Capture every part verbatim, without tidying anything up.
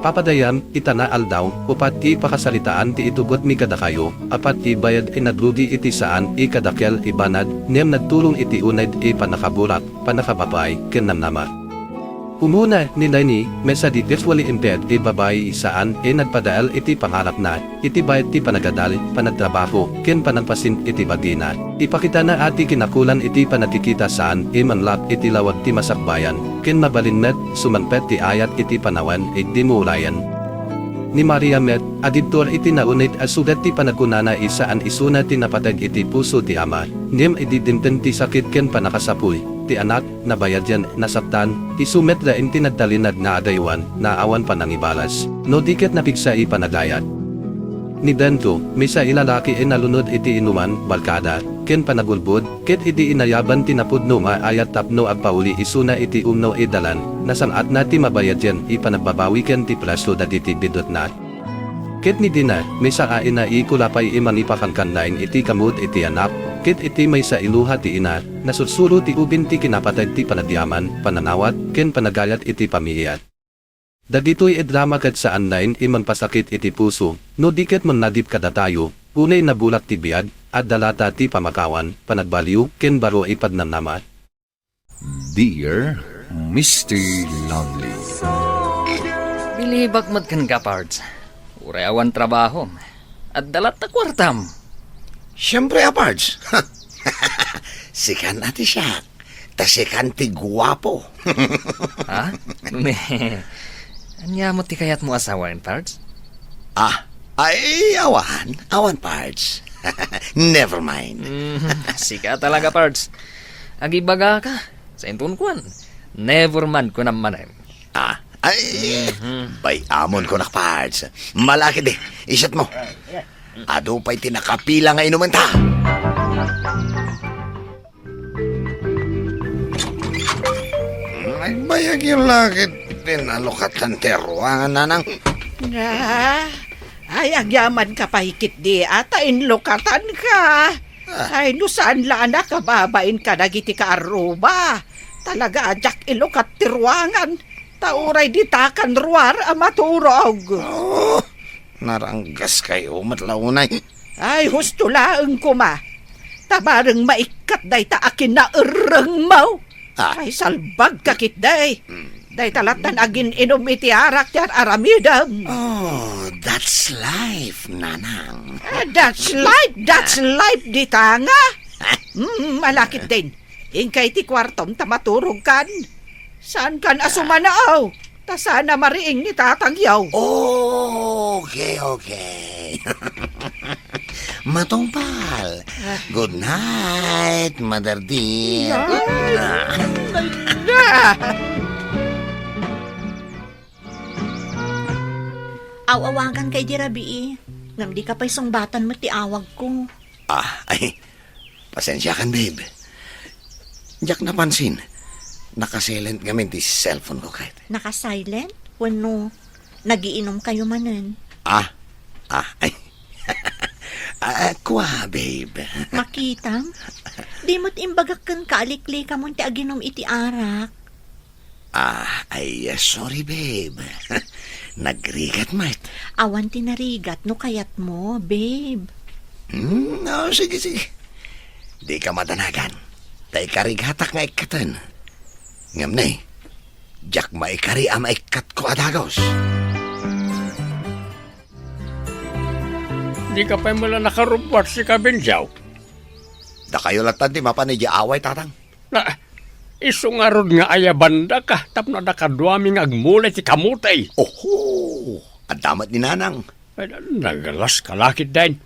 Papadayam, ita nga aldaw, uppat ti pakasaritaan ti itugotmi kadakayo, appat ti bayad a nagrugi iti saan a kadakkel a banag, ngem nagturong iti uneg a pannakaburak, pannakababai, ken namnama. Umuna, ni Leni, maysa ti sexually impaired a babai a saan a nagpadael iti pangarapna, iti bayat ti panagadal, panagtrabaho, ken panagpasin iti bagina. Ipakitana a ti kinakulan iti panagkikita saan a manglak iti lawag ti masakbayan, ken mabalin met, sumangpet ti ayat iti panawen a di maulayan. Ni Maria met, agibtur iti nauneg a sugat ti panagkunana a saan isuna ti napateg iti puso ti ama, ngem idi dimteng ti sakit ken panakasapuy ti anak, nabayadian, nasaktan, isu met laeng ti nagtalinaed nga agaywan, nga awan panangibalas, no di ket napigsa a panagayat. Ni Dento, maysa a lalaki a nalunod iti inuman, barkada, ken panagulbod, ket idi inayaban ti napudno nga ayat tapno agpauli isuna iti umno a dalan, nasang-atna ti mabayadian a panagbabawi ken ti presio dagiti biddutna. Ket ni Dina, maysa a ina a kulapay a mangipakankan laeng iti kammut iti anak, ket iti maysa a luha ti ina, nasursuro ti ubing ti kinapateg ti panagyaman, pananawat, ken panagayat iti pamiliya. Dagitoy a drama ket saan laeng a mangpasakit iti puso, no di ket mannagip kadatayo, unay nabulak ti biag, adda latta ti pamakawan, panagbaliw, ken baro a pagnamnama. Dear Mister Lonely. Bilibak met kenka, Pards. Uray awan trabahom, adda latta kuartam. Siempre a, Pards. Sikan a ti siak, ta sikan ti guapo. Ha? Ania met ti kayatmo a sawen, Pards? Ah, ay, awan, awan, Pards. Never mind. Mm, sika talaga, Pards. Agibagaka, sa inton kuan, never mind ko naman. Ah, ay, Mhm. Bay-amon ko nak, Pards. Malaki di, iset mo. Adu pay ti nakapila nga inumenta. Ay, bayag yung lakit din, alukatan ti ruangan, nanang. Ah, ay, agyaman ka pay ket di ata inlukatan ka. Ah. Ay, no saan la anak, kababain ka dagiti kaarruba. Talaga, ajak ilukat ti ruangan. Ta uray ditakan ruar a maturog. Oh, naranggas kayo met la unay. Ay, husto laeng koma. Ta bareng maikkat dayta a kinaerrengmo. Ah. Ay, salbag ka ketdi. Mm. Dayta lattan agin-inum iti arak ti ar-aramidem. Oh, that's life, nanang. Ah, that's life, that's life, dita nga. Mm, malakit din. Inkay ti kuartom ta maturog kan. Saan kan a sumanaw? Ta sana mariing ni tatang yaw. Oh, okay, okay. Matungpal. Ah. Good night, mother dear. Night. Ah. Aw-awagan ka idi rabii, ngem di ka pay sungbatan met ti awagko. Ah, ay, pasensiakan, babe. Diak napansin. Naka-silent ngamin ti cellphone ko ket. Naka-silent? Wenno nagiinom kayo manen? Ah, ah, ay. Ah, kua, babe. Makitam? Di met imbagak kenka a liklikamon ti aginom iti arak. Ah, ay, sorry, babe. Nagrigat met. Awan ti narigat no kayatmo, babe. Hmm, oh, sige, sige. Di ka madanagan. Ta ikarigatak nga ikkaten. Ngem ne, diak maikari a maikkatko a dagus. Di ka pay met la nakarubbuat, sika, Benjaw? Dakayo latta ti mapan idiay away, tatang. Na, isu ngarud nga ayabandaka tapno adda kaduami nga agmula iti kamote. Oho, adda met ni nanang. Ay, nagalas ka lakit dayn.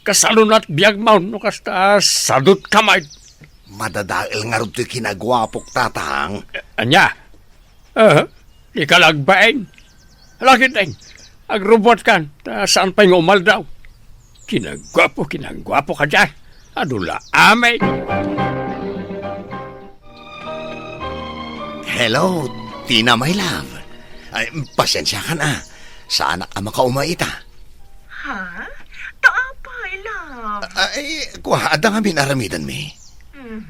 Kasalunat biagmo no kasta, sadut ka met. Madadael ngarud ti kinaguapok, tatang. Ania? Ah, di ka la agbain. Lakit dayn, agrubbuat kan, ta saan pay nga umaldaw. Kinaguapo, kinaguapo ka diay. Adu la amin. Hello, Tina, my love. Ay, pasensiakan a. Saanak a makauma ita. Ha? Ta apay, love? Ay, kua, adda ngamin aramidenmi. Mhm.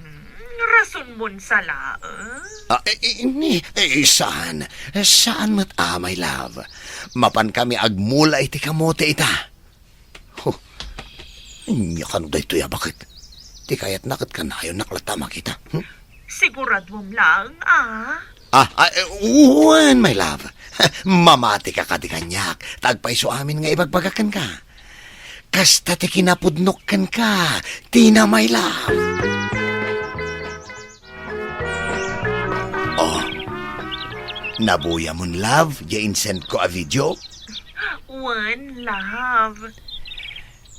Rason Bunsa laeng? Ah, eh, eh, ni, eh, saan? Saan met a, my love. Mapan kami agmula iti kamote ita. Huh. Ania kano daytoy a baket? Ti kayatna ket kanayonnak latta a makita. Hmm? Siguraduam laeng, ah. Ah, ah, eh, wen, my love. Mamatika kadi kaniak, ta agpayso amin nga ibagbagak kenka. Kasta ti kinapudnok kenka, Tina, my love. Oh, nabuyamon, love, ya insend ko a video? Wen, love.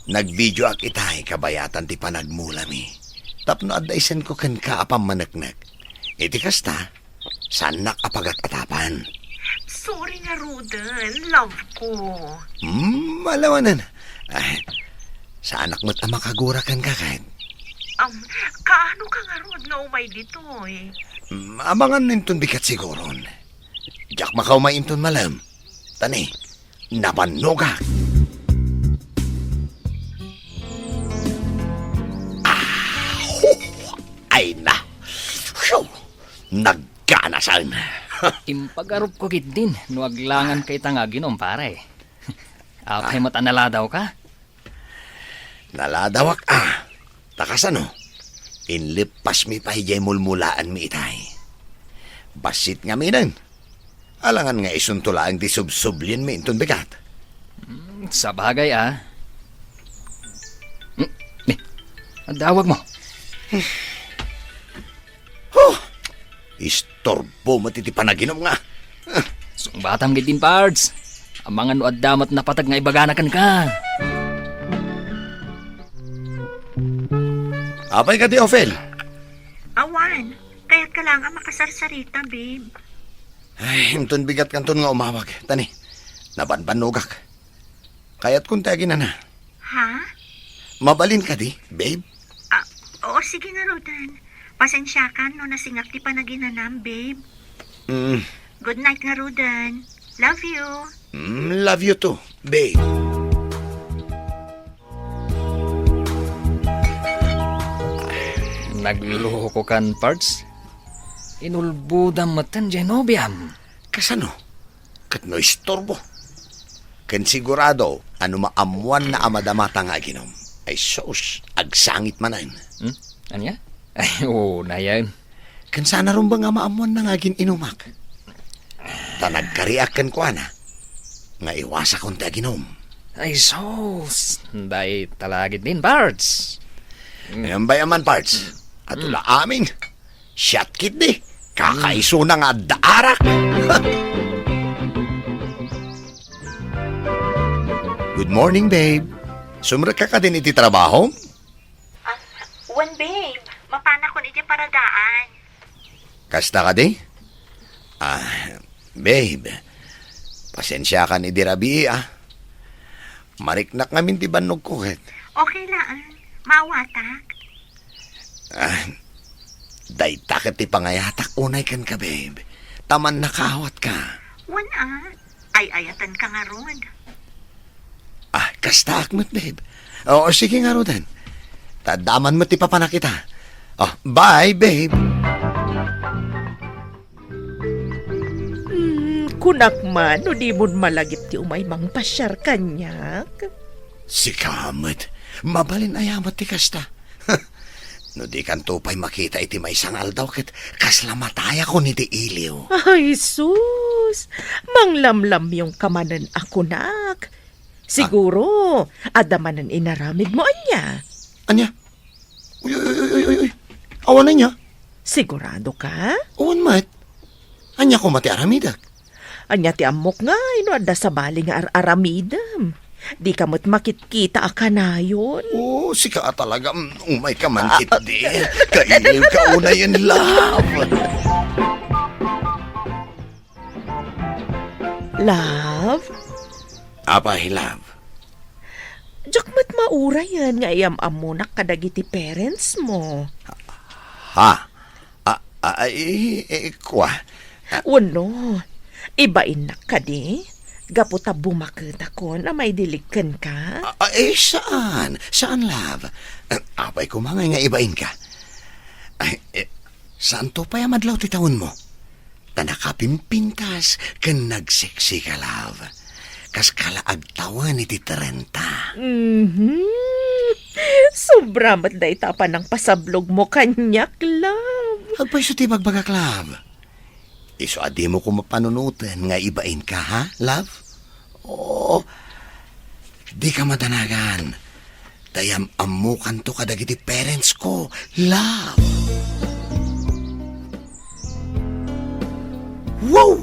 Nagvideoak itay kabayatan ti panagmulami. Tapno adda isend ko kenka a pammaneknek. Iti kasta, saannak a pagat-atapan. Sorry ngaruden, love ko. Hmm, malawanan. Ah, saanak met a makagura kenka ket. Um, kaano ka ngarud nga umay ditoy? Hmm, amangan inton bigat siguron. Diak makaumay inton malem. Tani, nabannogak. Ah, hu! Ay na. Phew! Nagganasan. Impagarup ko ketdin no aglangan ka ita nga aginom, pare. Apay met a naladawka? Naladawak a. Ta kasano? Inleppasmi pay jay mulmulaanmi itay. Bassit ngaminen. Alangan nga isunto laeng ti subsublienmi inton bigat. Hmm, sabagay a. Hmm, eh, adda awagmo. Huh! Istorbo met iti panaginum nga. Sungbatam ketdin, Pards. Amangan no adda met napateg nga ibagana kenka. Apay kadi, Ophel? Awan, kayatka laeng a makasarsarita, babe. Ay, inton bigat kanton nga umawag. Tani, nabanbannogak. Kayatkon ti aginana. Ha? Mabalin kadi, babe? Ah, oo, sige ngaruden. Pasensiakan no nasingak ti panaginanam, babe. Mm. Good night ngaruden. Love you. Mm, love you too, babe. Naglokokan, Pards. Inulbodam metten jay nobiam. Kasano? Ket no istorbo? Ken sigurado a no maammoanna a madamata nga aginom, ay sus, agsangit manen. Hmm? Ania? Ay, oo, nayan. Ken saan a rumbeng a maammoanna nga agin-inumak. Ta nagkariak kenkuana nga iwasakon ti aginom. Ay, sus, dayta la ketdin, Pards. Hmm. Ngem bay-am man, Pards. Adu la amin. Siak ketdi, kakaisuna nga adda arak. Good morning, babe. Sumrekka kadin iti trabahom? Ah, wen, babe. Mapanakon iti paradaan. Kasta kadi? Ah, babe, pasensiakan idi rabii, ah. Mariknak ngamin ti bannogko ket. Okay laeng. Maawatak. Ah, dayta ket ti pangayatak unay kenka, babe. Ta mannakaawat ka. Wen a, ay-ayaten ka ngarud. Ah, kastaak met, babe. Oo, sige ngaruden. Ta adda man met ti papanak ita. Oh, bye, babe. Hmm, kunak man, no dimon malagip ti umay mangpasiar kaniak? Sika met, mabalin aya met ti kasta? No dikanto pay makita iti maysa nga aldaw ket kasla matayakon iti iliw. Ay, sus! Manglamlamyongka manen a kunak. Siguro, adda manen inaramidmo ania? Ania? Uy, uy, uy, uy, uy, uy. Awan ania? Sigurado ka? Awan met. Ania koma ti aramidek? Ania ti ammok nga no adda sabali nga ar-aramidem? Dika met makitkita a kanayon. Oh, sika a talaga, mm, umay ka man Ah, ketdi. Kailiw ka unayen, love. Love? Apay, love? Diak met maurayen nga iyam-ammonak kadagiti parents mo. Ha? Ah, ah, ay, eh, kua? Ah. Wenno, ibainnak kadi? Gapu ta bumaketakon a maidilig kenka? Ah, ah, eh, saan? Saan, love? Ah, apay koma nga ibainka? Ay, eh, Saanto pay a madlaw ti tawenmo? Ta nakapimpintas ken nagseksi ka, love. Kas ka la agtawen iti trenta. Mhm. Sobra met dayta a panangpasablogmo kaniak, love. Agpayso ti bagbagak, love. Isu a dimo ko mapanunoten nga ibain ka, ha, love? Oo. Di ka madanagan. Ta yam-ammokanto kadagiti parents ko, love. Wow!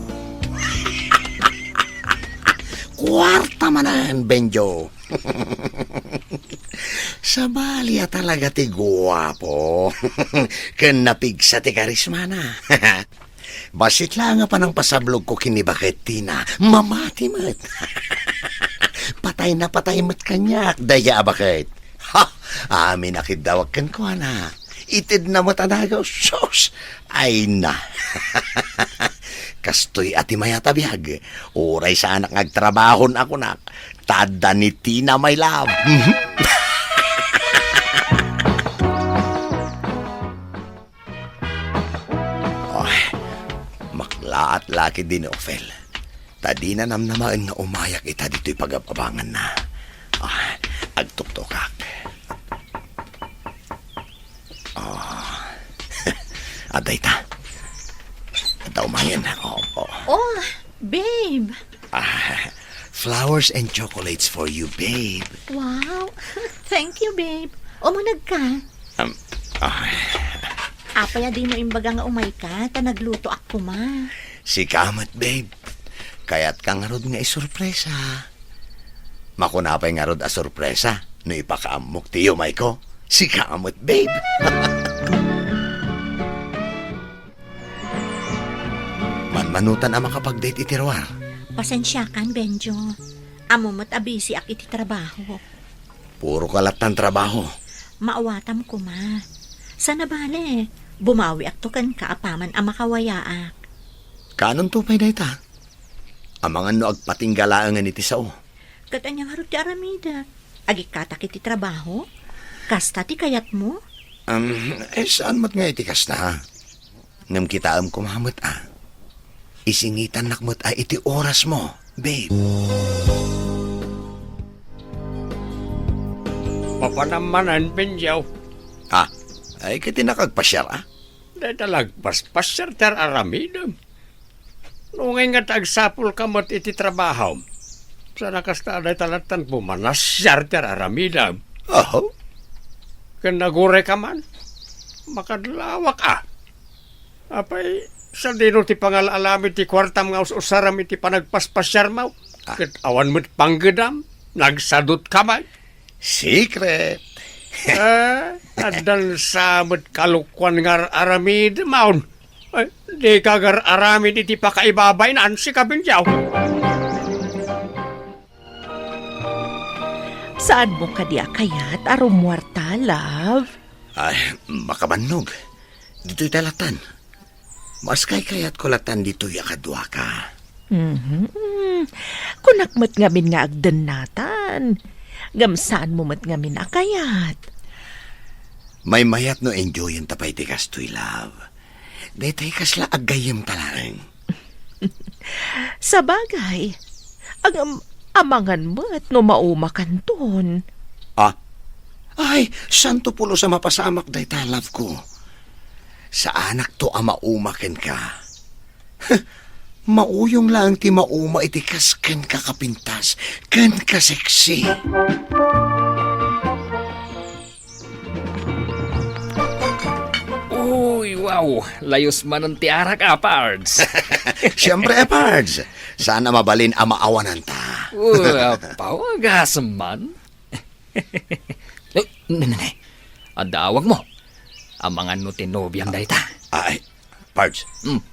Kuarta manen, Benjo. Sabali a talaga ti guapo. Ken napigsa ti karismana. Bassit laeng a panangpasablogko ken ni Baket Tina, mamati met. Patay na patay met kaniak, dayta a Baket. Ha! Amin a kiddawak kenkuana. Itedna met a dagaw, sus! Ay na. Kastoy a ti mayat a biag. Uray saanak nga agtrabahon a kunak, ta adda ni Tina, my love. Ay, maklaat la ketdi ni Ophel. Ta dina namnamaen nga umayak ita ditoy pagab-abanganna. Ah, agtuktokak. Ah. Adda ita. Adda umayen. Oo, oo. Oh, babe. Ah, flowers and chocolates for you, babe. Wow. Thank you, babe. Umuneg ka. Um, ah. Apay a dimo imbaga nga umayka, ta naglutoak koma. Sika met, babe. Kayatka ngarud nga isurpresa. Makuna pay ngarud a surpresa no ipakaammok ti yumayko. Sika met, babe. Manmanutan a makapag-date iti ruar. Pasensiakan, Benjo. Ammo met a busy-ak iti trabaho. Puro ka lattan trabaho. Maawatam koma. Sana bale, bumawiakto kenka apaman a makawayaak. Kaanonto pay dayta? Amangan no agpatingga laengen iti sao. Ket ania ngarud ti aramidek? Agikkatak iti trabaho? Kasta ti kayatmo? Um, eh, saan met nga iti kasta? Ngem kitaem koma met a, isingitannak met a iti orasmo, babe. Mapanam manen, Benjo. Ah, ay, ket ti nakagpasiar, a? Dayta la agpaspasiar ti ar-aramidem. No ngay nga ta agsapulka met iti trabahom, sana kasta a dayta lattan pumanasiar ti ar-aramidem. Aho? Ken nagurayka man, makadlawak a. Apay, sadino ti pangal-alamid ti kuartam nga us-usaram iti panagpaspasiarmo? Ah. Ket awan met panggedam, nagsadutka met. Secret. Eh, addan sa met kalokuan nga ar-aramidem, awn. Ay, dika agar-aramid iti pakaibabainam, sika, Benjo. Saanmo kadi a kayat a rummuarta, love? Ay, makabannog. Ditoy ta lattan. Mas kaykayatko lattan ditoy a kaduaka. Mhm. Kunak met ngamin nga agdennatan. Ngem saanmo met ngamin a kayat. Maymayat no enjoyenta pay ti kastoy, love. Daytay kasla aggayyemta laeng. Sabagay, agam-, amangan met no maumakanton. Ah? Ay, santo pulos a mapasamak dayta, love ko. Saanakto a mauma kenka. Mauyong laeng ti mauma iti kas kenka kapintas, ken kaseksi. Uy, wow! Layos manen ti arak, a, Pards. Siempre, a, Pards. Saan a mabalin a maawananta. Uy, apaw, agasem man. Oh, ne, ne, ne. Adda awagmo. Amangan no ti nobiam dayta. Ay, Pards. Hmm.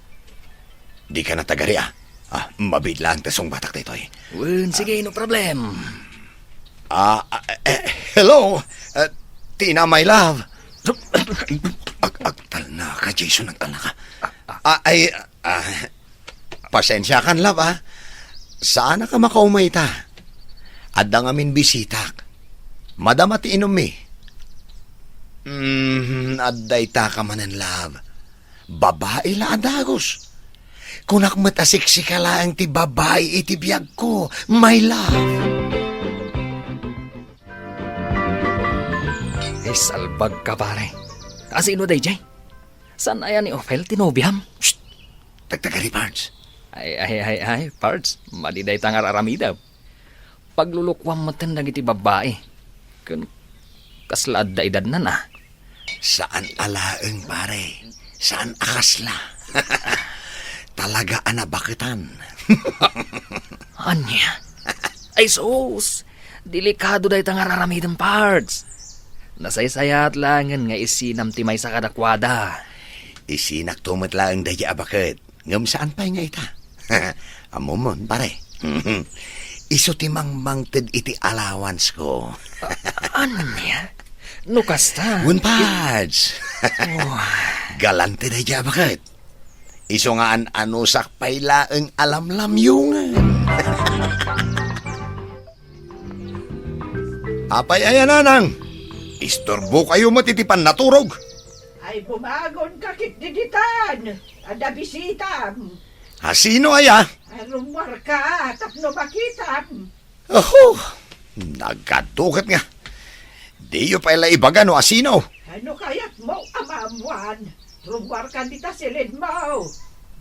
Dika natagari, a. Ah, mabiit laeng ta sungbatak daytoy. Wen, sige, no problem. Ah, ah, eh, hello? Ah, Tina, my love. Ag-, agtalnaka, Jason, agtalnaka. Ah, ay, ah, pasensiakan, love, ah. Saanak a makauma ita. Adda ngamin bisitak. Madama ti inummi. Mm, adda itaka manen, love. Babai la a dagus. Kunak met a siksika laeng ti babai iti biagko, my love. Ay, salbag ka, pare. Asino dayjay? Saan aya ni Ophel ti nobiam? Shh! Tagtagari, Pards. Ay, ay, ay, ay, Pards. Madi dayta nga ar-aramidem. Paglulukuam metten dagiti babbai. Ken kasla adda edadna, a. Saan a laeng, pare. Saan a kasla. Talaga a nabaketan. Ania? Ay, sus! Delikado dayta nga ar-aramidem, Pards. Nasaysayaat laengen nga isinam ti maysa kadakuada. Isinakto met laeng daydi a baket. Ngem saan pay nga ita? Ammom, pare. Isu ti mangmangted iti allowance ko. Ania? No kasta? Wen, Pads. Oh. Galante daydi a baket. Isu nga an-anusak pay laeng a lamlamyongen. Apay aya, nanang? Istorbokayo met iti pannaturog. Ay, bumagonka ketdi ditan. Adda bisitam. Asino aya? Ay, rummuarka tapno makitam. Oho, nagkadto ket nga. Diyo pay la ibaga no asino. Ano kayatmo a maammuan? Rummuarka dita silinmo.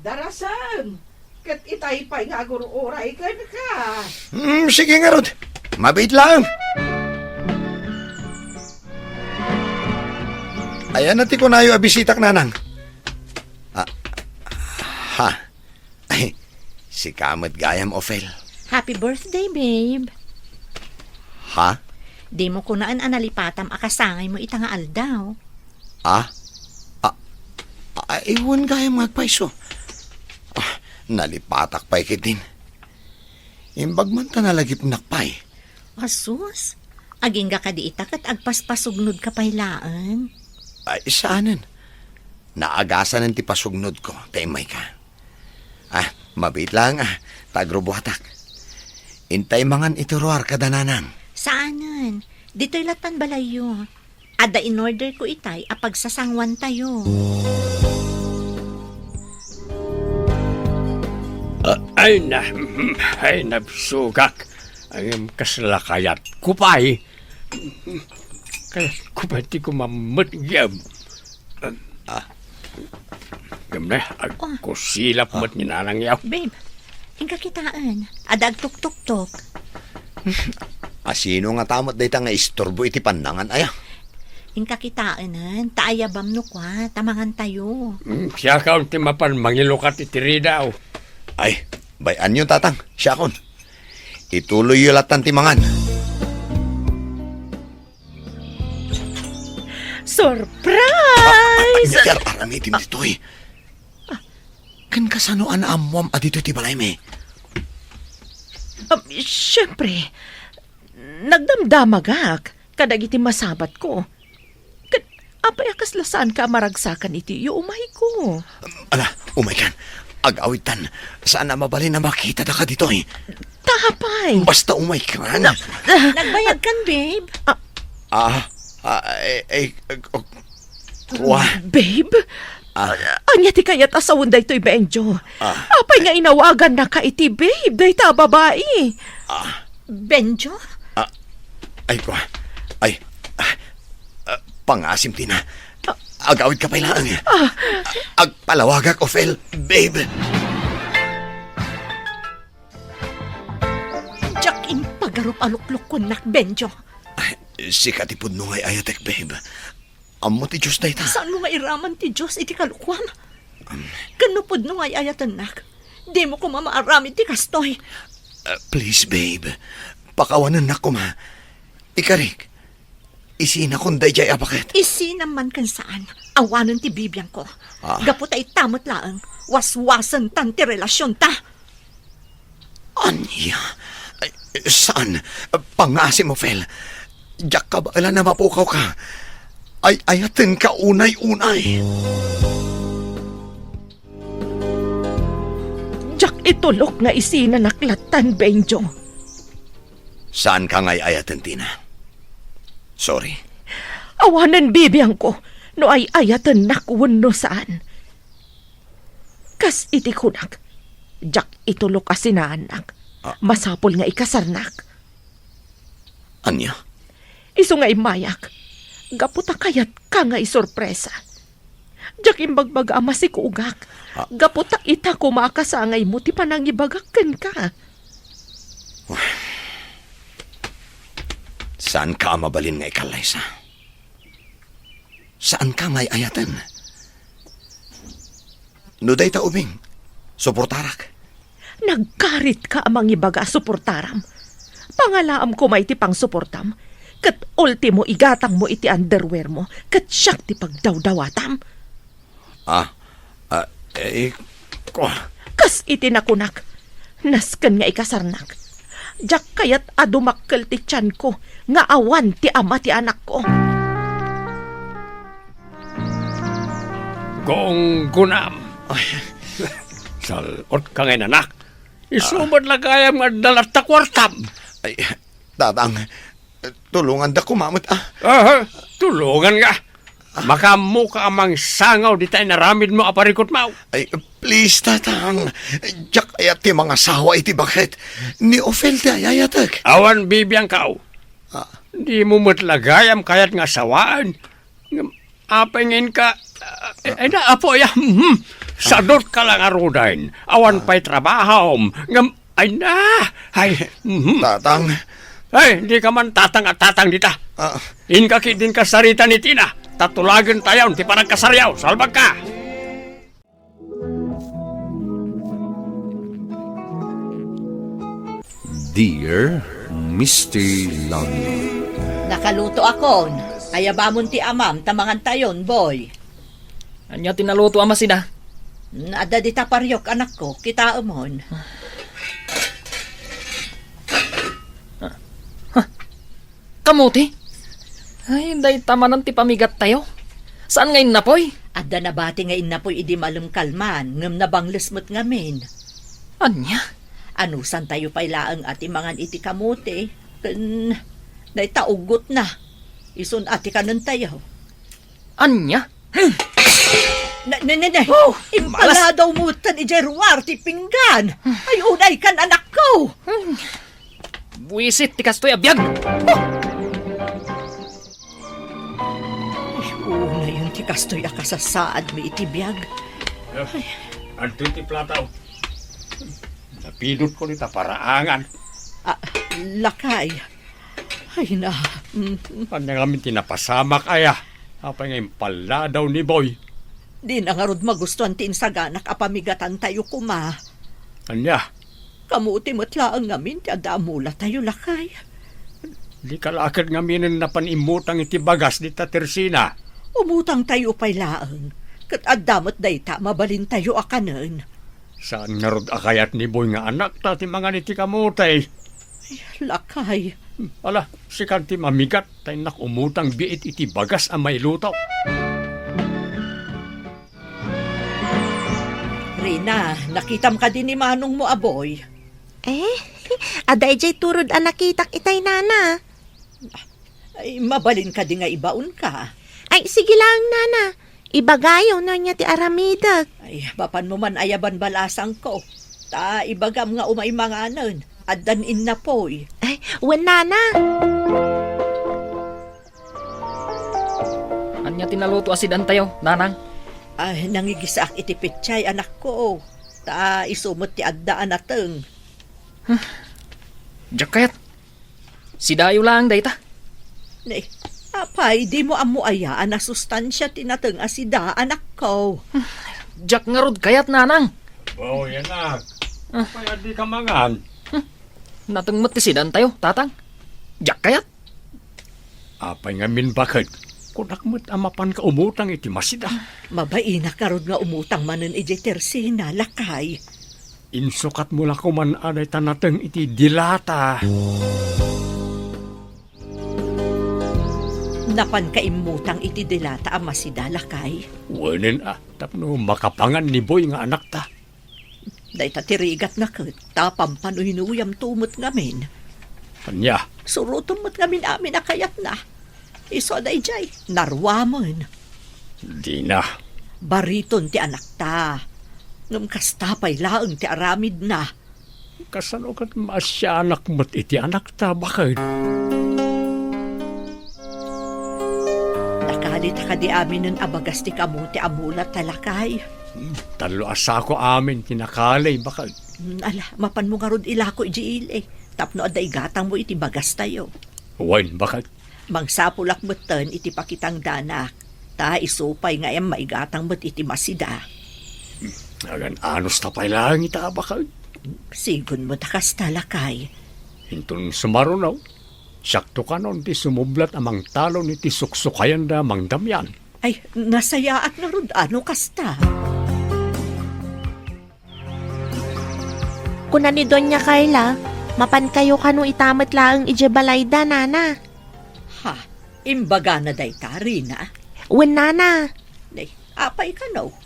Darasem. Ket itay pay nga agur-uray kenka. Hmm, sige ngarud. Mabiit laeng. Ayan na ti kunayo a bisitak, nanang. Ah, ha? Ay, sika met gayam, Ophel. Happy birthday, babe. Ha? Dimo kunaan a nalipatam a kasangaymo ita nga aldaw. Ah? Ah, ah, ay, wen gayam nga agpayso. Ah, nalipatak pay ketdin. Imbag man ta nalagipnak pay. Asus, agingga kadi ita ket agpaspasugnodka pay laeng. Ay, saanen. Naagasanen ti pasugnodko, ta immayka. Ah, mabiit laeng, ah, ta agrubuatak. Intay mangan iti ruar kada nanang. Saanen. Ditoy lattan balayyo. Adda in-order ko itay a pagsasanguantayo. Ah, ay na, ay nabsugak. Ay, kasla kayatko pay. Kayatko pay ti kumammet, gem. Ah. Gem ne, agkusilap met ni nanang yaw. Babe, inka kitaen. Adda agtuktuktok. Asino ngata met dayta nga isturbo iti pannangan aya? Inka kitaenen, ta ayabam no kua, ta mangantayo. Hmm, siakon ti mapan mangilukat iti ridaw. Ay, bay-anyo, tatang, siakon. Ituloyyo lattan ti mangan. Surprise! Ah, ania ti ar-aramidem ditoy? Ken kasano a naammuam a ditoy ti balaymi? Um, siempre, nagdamdamagak kadagiti masabatko. Ket apay a kasla saanka a maragsakan iti iumayko? Ala, umaykan. Agawidtan. Saan a mabalin a makitada ka ditoy. Ta apay? Basta umaykan. Nagbayagkan, babe? Ah. Ah, ah, eh, eh, eh, oh, wa. Babe? Ah. Ania ti kayat a sawen daytoy, Benjo? Ah. Apay nga inawagannaka iti babe dayta a babai? Ah. Benjo? Ah, ay, kwa. Ay, ah, ah, pangasim, Tina. Agawid ka pay laeng. Ah. Agpalawagak, Ophel, babe. Diak impagarup a luklukuennak, Benjo. Ay, sika ti pudno nga ay-ayatek, babe. Ammo ti Dios dayta. Saanmo nga iraman ti Dios iti kalukuam? Um. Ken no pudno nga ay-ayatennak, dimo koma maaramid ti kastoy. Uh, please, babe. Pakawanennak koma. Ikarik, isinakon daydiay a baket. Isinam man ken saan, awanen ti bibiangko. Ah. Gapu ta ita met laeng, waswasentan ti relasionta. Ania? Ay, saan? Pangasim, Ophel. Diak kabaelan a mapukawka. Ay-ayatenka unay-unay. Diak itulok nga isinanak lattan, Benjo. Saanka nga ay-ayaten, Tina. Sorry. Awanen bibiangko no ay-ayatennak wenno saan. iti kunak, diak itulok a sinaannak. Ah. Masapul nga ikasarnak. Ania? Isu nga immayak, gapu ta kayatka nga isurpresa. Diak imbagbaga a masikuogak, ah, gapu ta ita koma a kasangaymo ti panangibagak kenka. Saanka a mabalin nga ikallaysa. Saanka nga ay-ayaten. No dayta ubing, suportarak. Nagkaritka a mangibaga a suportaram. Pangalaam koma iti pangsuportam, ket ultimo igatangmo iti underwearmo, ket siak ti pagdawdawatam. Ah, ah, eh, ko- Kas iti nakunak, nasken nga ikasarnak. Diak kayat a dumakkel ti tianko nga awan ti ama ti anakko. Gunggunam. Ay. Sal-otka ngay, anak. Isu met la gayam nga adda latta kuartam. Ay, Tatang, tulonganda koma met, ah. Aha, tulongan nga. Makaammoka a mangsangaw dita inaramidmo a parikutmo. Ay, please, Tatang. Diak kayat ti mangasawa iti baket. Ni Ofel ti ay-ayatek. Awan bibiangkaw. Ah. Dimo met la gayam kayat nga sawaan. Ngem, apay nga inka, ay, ay na, apo, ay, hmm. Sadot ka lang arudain. Awan pay trabahom. Ngem, ay na, ay, mhm. Tatang. Ay, di ka man tatang a tatang dita. Ah. Inka ki, din ka sarita ni Tina. Tatulagen tayon ti panagkasaryo. Salbag ka. Dear Mister Lonely. Nakaluto akon. Ayabamon ti amam ta mangantayon, boy. Ania ti naluto a masida? Mm, adda dita pariok, anakko. Kitaemon. Ah. Huh. Kamote? Ay, dayta manen ti pamigattayo. Saan nga innapoy? Adda nabati nga innapoy idi malem kalman, ngem nabangles met ngamin. Ania? Anusantayo pay laeng a ti mangan iti kamote, ken dayta uggotna. Isun a ti kanentayo. Ania? Ne, ne, ne, ne. Oh, malas. Impaladaw mo tan idiay ruar ti pinggan. Ay, unay kan, anakko. Hmm. Buisit ti kastoy a biag. Oh! Ay, unayon ti kastoy a kasasaadmi iti biag. Eh, adtoy ti plataw. Napidot ko dita paraangan. Ah, lakay. Ay na. Mm. Ania ngamin ti napasamak aya? Apay nga impaladaw ni Boy? Dina ngarud magustuan ti insaganak a pamigatantayo koma. Ania? Kamote met laeng ngamin ti adda a mulatayo, lakay. Dika la ket ngaminen napan immutang iti bagas dita Tersina. Umutangtayo pay laeng, ket adda met dayta a mabalintayo a kanen. Saan ngarud a kayat ni Boy nga anakta ti mangan iti kamote? Ay, lakay. Ala, sikan ti mamigat, ta innak umutang biit iti bagas a mailuto. Rina, nakitam kadi ni manongmo a Boy? Eh, adda idiay turod a nakitak itay, nana. Ay, mabalin kadi nga ibaonka? Ay, sige laeng, nana. Ibagayo no ania ti aramidek. Ay, mapanmo man aya banbalasangko. Ta ibagam nga umay manganen. Addan innapoy. Ay, wen, nana. Ania ti naluto a sidantayo, nanang? Ay, nangigisaak iti petsay, anakko. Ta isu met ti adda a nateng. Huh. Diak kayat. Sidayo laeng dayta. Ne, apay, dimo ammo aya a nasustansia ti nateng a sida, anakko? Diak ngarud kayat, nanang. Boy, anak. Ah. Apay a dika mangan? Hmm. Nateng met ti sidantayo, tatang. Diak kayat. Apay ngamin baket? Kunak met a mapanka umutang iti masida. Mabainak ngarud nga umutang manen idiay Tersina, lakay. Insukatmo la koman a dayta nateng iti dilata. Napanka immutang iti dilata a masida, lakay? Wenen a, tapno makapangan ni Boy nga anakta. Dayta ti rigatna ket ta pampanuynuyamto met ngamin. Ania? Suroton met ngamin amin a kayatna. Isu a daydiay, naruamen. Dina. Bariton ti anakta. Ngem kasta pay laeng ti aramidna. Kasano ket maasianak met iti anakta, baket? Nakalita kadi aminen a bagas ti kamote a mula ta, lakay? Hmm, tallo a sako amin ti nakali, baket. Hmm, ala, mapanmo ngarud ilako idiay ili tapno adda igatangmo iti bagastayo. Wen, baket. Mangsapulak metten iti pakitangdanak, ta isu pay nga ayan maigatang met iti masida. Agan-anos ta pay laeng ita, baket? Sigun met a kasta, lakay. Inton sumaruno, siakto kanon ti sumublat a mangtalon iti suksukayanda a Mang Damian. Ay, nasayaat ngarud a no kasta. Kuna ni Doña Carla, mapankayo kano ita met laeng idiay balayda, nana? Ha? Imbagana dayta, Rina? Wen, nana. Nay, apay kano?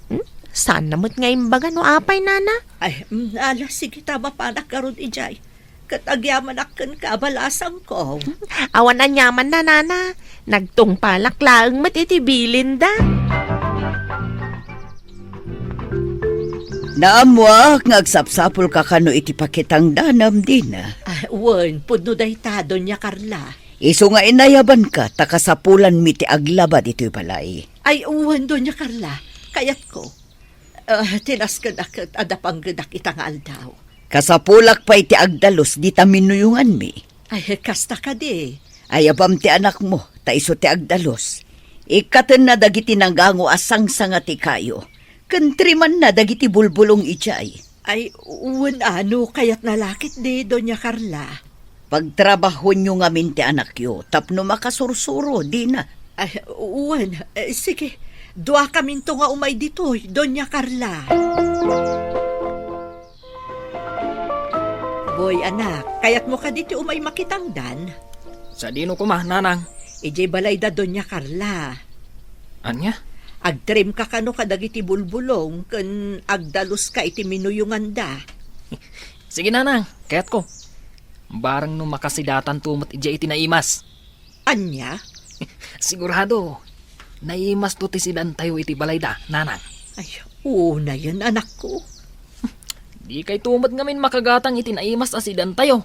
Hmm? Saanna met nga imbaga no apay, nana? Ay, mm, ala, sige ta, mapanak ngarud idiay. Ket agyamanak kenka, balasangko. Awan aniamanna, nana. Nagtungpalak laeng met iti bilinda. Naammoak nga agsapsapulka kano iti pakitangdanem, Dina. Ah, wen, pudno dayta, Doña Carla. Isu nga inayabanka ta kasapulanmi ti aglaba ditoy balay. Ay, wen, Doña Carla. Kayatko. Ah, tinasken a ket adda panggedak ita nga aldaw. Kasapulak pay ti agdalus dita minuyonganmi. Ay, kasta kadi. Ayabam ti anakmo, ta isu ti agdalus. Ikkatenna dagiti nagango a sangsanga ti kayo, ken trimanna dagiti bulbulong idiay. Ay, wen a no kayatna la ketdi, Doña Carla. Pagtrabahoenyo ngamin ti anakyo tapno makasursuro, Dina. Ay, wen. Eh, sige. Duakaminto nga umay ditoy, Doña Carla. Boy, anak, kayatmo kadi ti umay makitangdan? Sadino koma, nanang? Idiay balayda Doña Carla. Ania? Agtrimka kano kadagiti bulbulong ken agdaluska iti minuyonganda. Sige, nanang, kayatko. Barang no makasidatanto met idiay iti naimas. Ania? Sigurado, naimasto ti sidantayo iti balayda, nanang. Ay, unayen, anakko. Dikayto met ngamin makagatang iti naimas a sidantayo.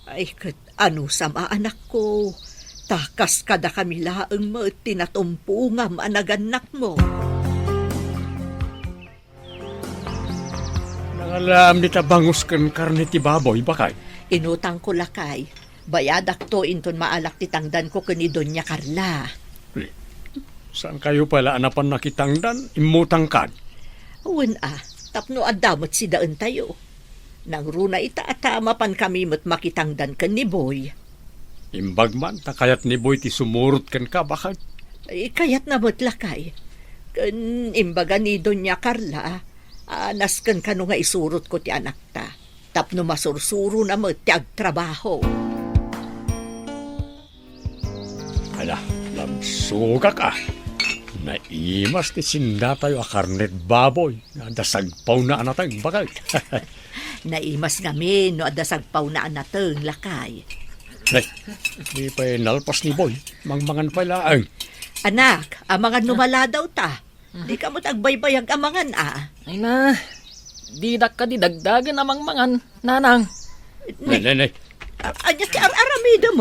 Ay, ket anusam a, anakko, ta kas kadakami laeng met ti natumpongam a nagannakmo. Nangalaam dita bangus ken karne ti baboy, baket? Inutangko, lakay. Bayadakto inton maalak ti tangdanko ken ni Doña Carla. Eh, saankayo pay la a napan nakitangdan? Immutangkan? Wen a, tapno adda met sidaentayo. Nangruna ita a ta mapankami met makitangdan ken ni Boy. Imbag man ta kayat ni Boy ti sumurot kenka, baket? Eh, kayatna met, lakay. Ken imbaga ni Doña Carla a nasken kano nga isurotko ti anakta tapno masursurona met ti agtrabaho. Ala, nagsugak a. Naimas ti sindatayo a karnet baboy nga adda sagpawna a nateng, baket. Naimas ngamin no adda sagpawna a nateng, lakay. Nay, di pay nalpas ni Boy, mangmangan pay laeng. Anak, amangan no maladaw ta. Dika met agbaybayag a mangan a. Ay na, didak kadi dagdagen a mangmangan, nanang. Nay, nay, nay. A-, ania ti ar-aramidem?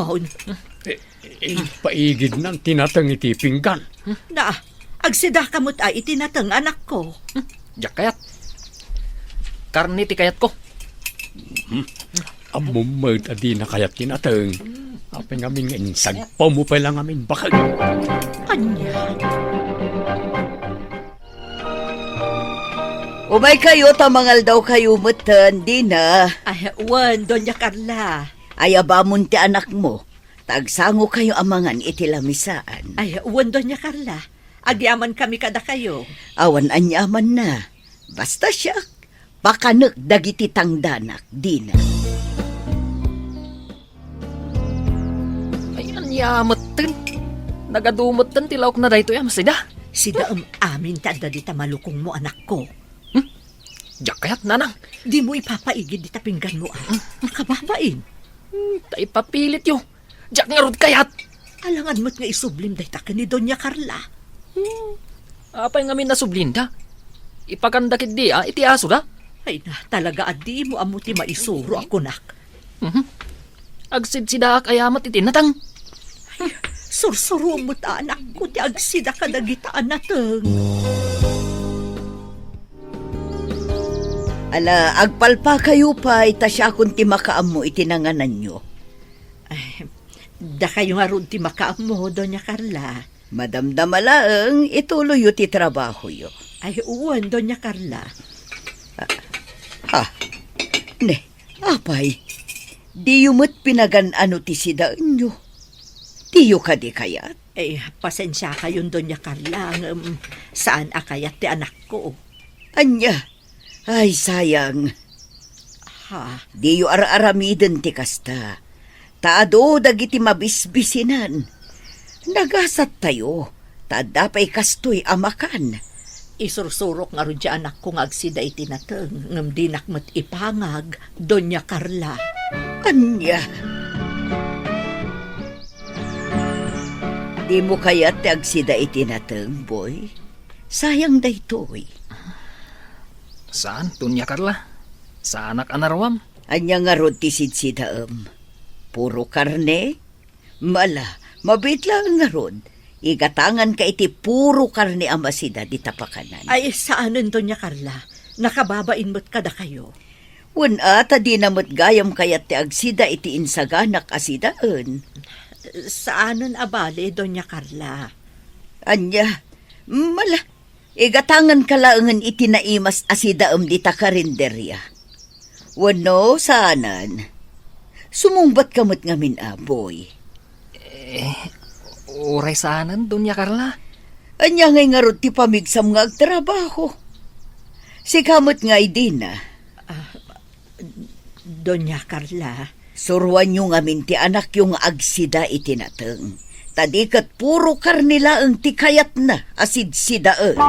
Eh, eh, ipaigidnan ti nateng iti pinggan. Na, agsidaka met a iti nateng, anakko. Diak kayat. Karne ti kayatko. Ammom met a dina kayat ti nateng. Apay ngamin nga insagpawmo pay la ngamin, baket? Ania? Umaykayo ta mangaldawkayo metten, dina. Ay, wen, Doña Carla. Ayabamon ti anakmo, ta agsangokayo a mangan iti lamisaan. Ay, wen, Doña Carla. Agyamankami kadakayo. Awan aniamanna. Basta siak, pakanek dagiti tangdanak, dina. Ay, ania metten? Nagadu metten ti laokna daytoy a masida. Sidaem amin ti adda dita malukongmo, anakko. Hmm? Diak kayat, nanang. Dimo ipapaigid dita pingganmo, a. Nakababain. Hmm, ta ipapilityo. Diak ngarud kayat. Alangan met nga isublim dayta ken ni Doña Carla. Hmm. Apay ngamin a sublinda? Ipakanda ketdi a iti asoda. Ay na, talaga a dimo ammo ti maisuro a kunak. Mhm. Agsidsidaak aya met iti nateng. Sursuro met a anakko ti agsida kadagita a nateng. Ala, agpalpakayo pay ta siakon ti makaammo iti nangananyo. Ay, dakayo ngarud ti makaammo, Doña Carla. Madamdama laeng, ituloyyo ti trabahoyo. Ay, wen, Doña Carla. Ah, ha? Ne, apay, diyo met pinagan-ano ti sidaenyo? Diyo kadi kayat? Eh, pasensiakayon, Doña Carla, ngem saan a kayat ti anakko. Ania? Ay, sayang. Ha? Diyo ar-aramiden ti kasta. Ta adu dagiti mabisbisinan. Nagasattayo, ta adda pay kastoy a makan. Isursurok ngarud ti anakko nga agsida iti nateng, ngem dinak met ipangag, Doña Carla. Ania? Dimo kayat ti agsida iti nateng, boy? Sayang daytoy. Saan, Doña Carla? Saanak a naruam. Ania ngarud ti sidsidaem? Puro karne? Mala, mabiit laeng ngarud. Igatanganka iti puro karne a masida dita pakanan. Ay, saanen, Doña Carla. Nakababain met kadakayo. Wen a, ta dina met gayam kayat ti agsida iti insaganak a sidaen. Saanen a bale, Doña Carla. Ania? Mala, igatanganka laengen iti naimas a sidaem dita karinderia. Wenno, saanen? Sumungbatka met ngamin a, boy. Eh, uray saanen, Doña Carla. Ania ngay ngarud ti pamigsam nga agtrabaho? Sika met ngay dina. Ah, Doña Carla. Suroanyo ngamin ti anakyo nga agsida iti nateng. Ta di ket puro karne laeng ti kayatna a sidsidaen.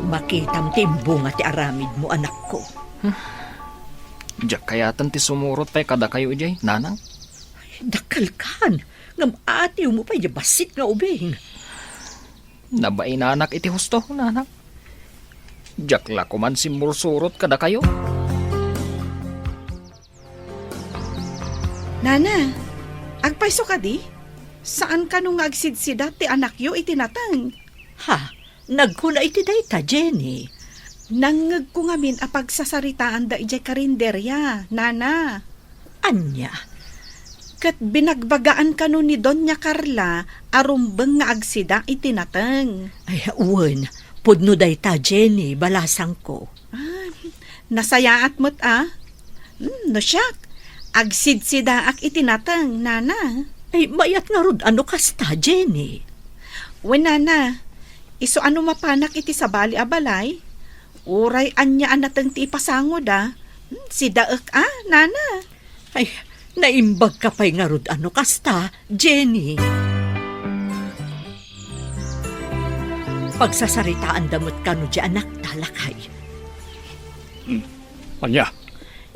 Makitam ti imbunga ti aramidmo, anakko. Hmm. Diak kayaten ti sumurot pay kadakayo idiay, nanang. Dakkelkan, ngem atiwmo pay diay bassit nga ubing. Nabainanak iti husto, nanang. Diak la koman simmursurot kadakayo. Nana, agpayso kadi? Saan kano nga agsidsida ti anakyo iti nateng? Ha? Nagkuna iti dayta, Jenny? Nangngegko ngamin a pagsasaritaanda idiay karinderia, Nana. Ania? Ket binagbagaan kano ni Doña Carla a rumbeng nga agsida iti nateng. Ay, wen, pudno dayta, Jenny, balasangko. Ah, nasayaat met a. Hmm, no siak, agsidsidaak iti nateng, Nana. Ay, mayat ngarud a no kasta, Jenny. Wen, Nana, isu a no mapanak iti sabali a balay, uray ania a nateng ti ipasangoda, hmm, sidaek a, Nana. Ay, naimbagka pay ngarud a no kasta, Jenny. Pagsasaritaanda met kano diay anakta, lakay. Hmm. Ania?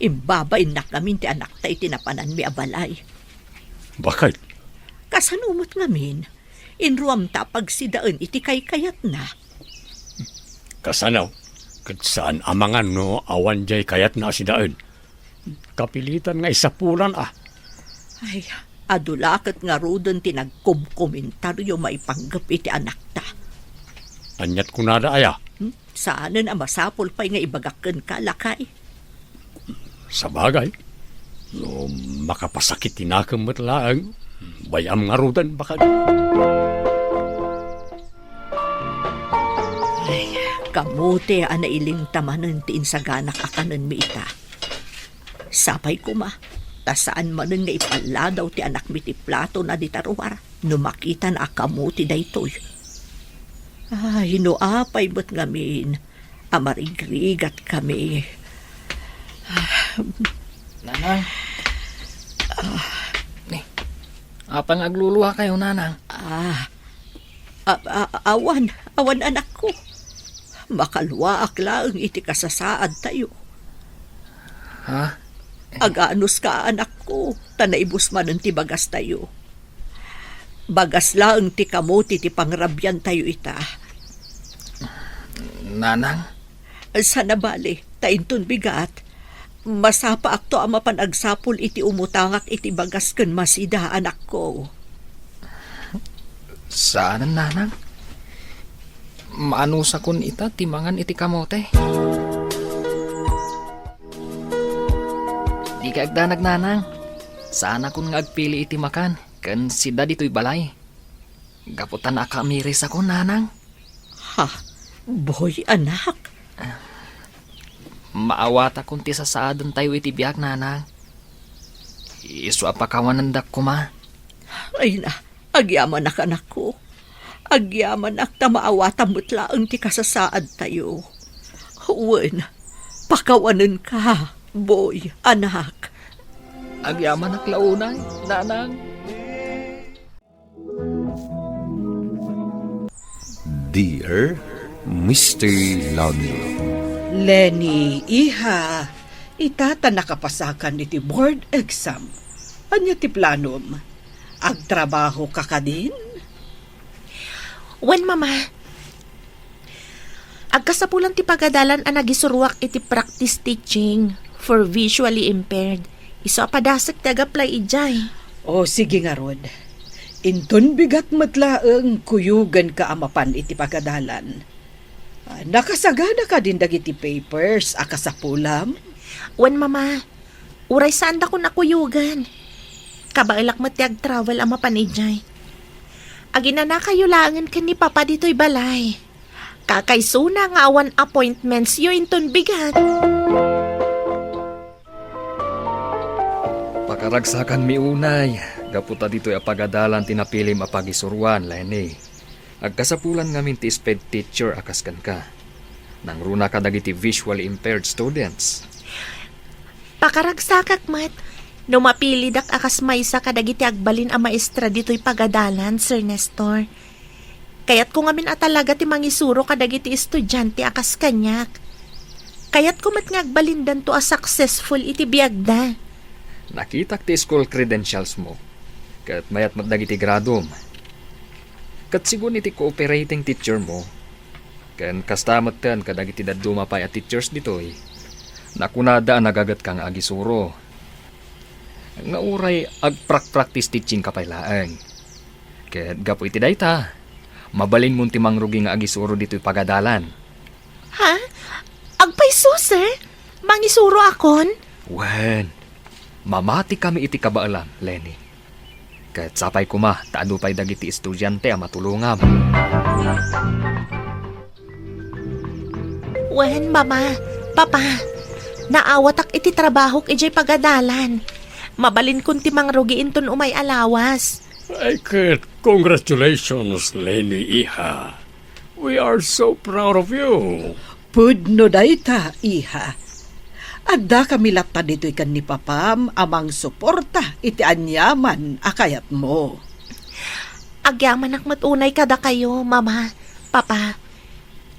Imbabainnak ngamin ti anakta iti napananmi a balay. Baket? Kasano met ngamin? Inruamta a pagsidaen iti kaykayatna. Kasano? Ket saan a mangan no awan diay kayatna a sidaen. Kapilitan nga isapulan a. Ay, adu la ket ngaruden ti nagkomkomentario maipanggep iti anakta. Aniat kunada aya? Hmm? Saanen a masapul pay nga ibagak kenka, lakay. Sabagay, no makapasakit ti nakem met laeng, bay-am ngaruden, baket. Ay, kamote a nailinta manen ti insaganak a kanenmi ita. Sapay koma, ta saan manen nga ipalladaw ti anakmi ti platona dita ruar no makitana a kamote daytoy. Ay, no apay met ngamin a marigrigatkami. Nanang. Ni, apay nga agluluakayo, Nanang? Ah, a-, a-, awan, awan, anakko. Makaluaak laeng iti kasasaadtayo. Ha? Aganuska, anakko, ta naibus manen ti bagastayo. Bagas laeng ti kamote ti pangrabiantayo ita. Nanang? Saan a bale, ta inton bigat, masapaakto a mapan agsapul iti umutangak iti bagas ken masida, anakko. Saanen, nanang. Maanusakon ita ti mangan iti kamote. Dika agdanag, nanang. Saanakon nga agpili iti makan ken sida ditoy balay. Gapu ta naakamirisakon, nanang. Ha? Boy, anak? Maawatakon ti sasaadentayo iti biag, nanang. Isu a pakawanendak koma. Ay na, agyamanak, anakko. Agyamanak ta maawatam met laeng ti kasasaadtayo. Wen, pakawanenka, boy, anak. Agyamanak la unay, nanang. Dear Mister Lonnie. Lenny, iha, ita ta nakapasakan iti board exam. Ania ti planom? Agtrabahoka kadin? Wen, Mama. Agkasapulan ti pagadalan a nagisuroak iti practice teaching for visually impaired. Isu a padasek ti ag-apply idiay. O, sige ngarud. Inton bigat met laeng, kuyogenka a mapan iti pagadalan. Ah, nakasagana kadin dagiti papers a kasapulam? Wen, Mama. Uray saandakon a kuyogen. Kabaelak met ti ag-travel a mapan idiay. Aginanakayo laengen ken ni Papa ditoy balay. Kakaisuna nga awan appointmentsyo inton bigat. Pakaragsakanmi unay, gapu ta ditoy a pagadalan ti napilim a pagisuroan, Lenny. Agkasapulan ngamin ti SPED teacher a kas kenka. Nangruna kadagiti visually impaired students. Pakaragsakak met no mapilidak a kas maysa kadagiti agbalin a maestra ditoy pagadalan, Sir Nestor. Kayatko ngamin a talaga ti mangisuro kadagiti estudiante a kas kaniak. Kayatko met nga agbalindanto a successful iti biagda. Nakitak ti school credentials mo. Ket mayat met dagiti gradom. Ket sigun iti cooperating teacher mo, ken kasta metten kadagiti dadduma pay a teachers ditoy, nakunada a nagagetka nga agisuro. Nga uray agprak-practice teaching ka pay laeng. Ket gapu iti dayta, mabalinmon ti mangrugi nga agisuro ditoy pagadalan. Ha? Agpayso, sir? Mangisuro akon? Wen, mamati kami iti kabaelam, Lenny. Ket sapay koma ta adu pay dagiti estudiante a matulongam. Wen, Mama, Papa, naawatak iti trabahok idiay pagadalan. Mabalinkon ti mangrugi inton umay a lawas. Ay ket, congratulations, Lenny, iha. We are so proud of you. Pudno dayta, iha. Addakami latta ditoy ken ni Papam a mangsuporta iti aniaman a kayatmo. Agyamanak met unay kadakayo, Mama, Papa.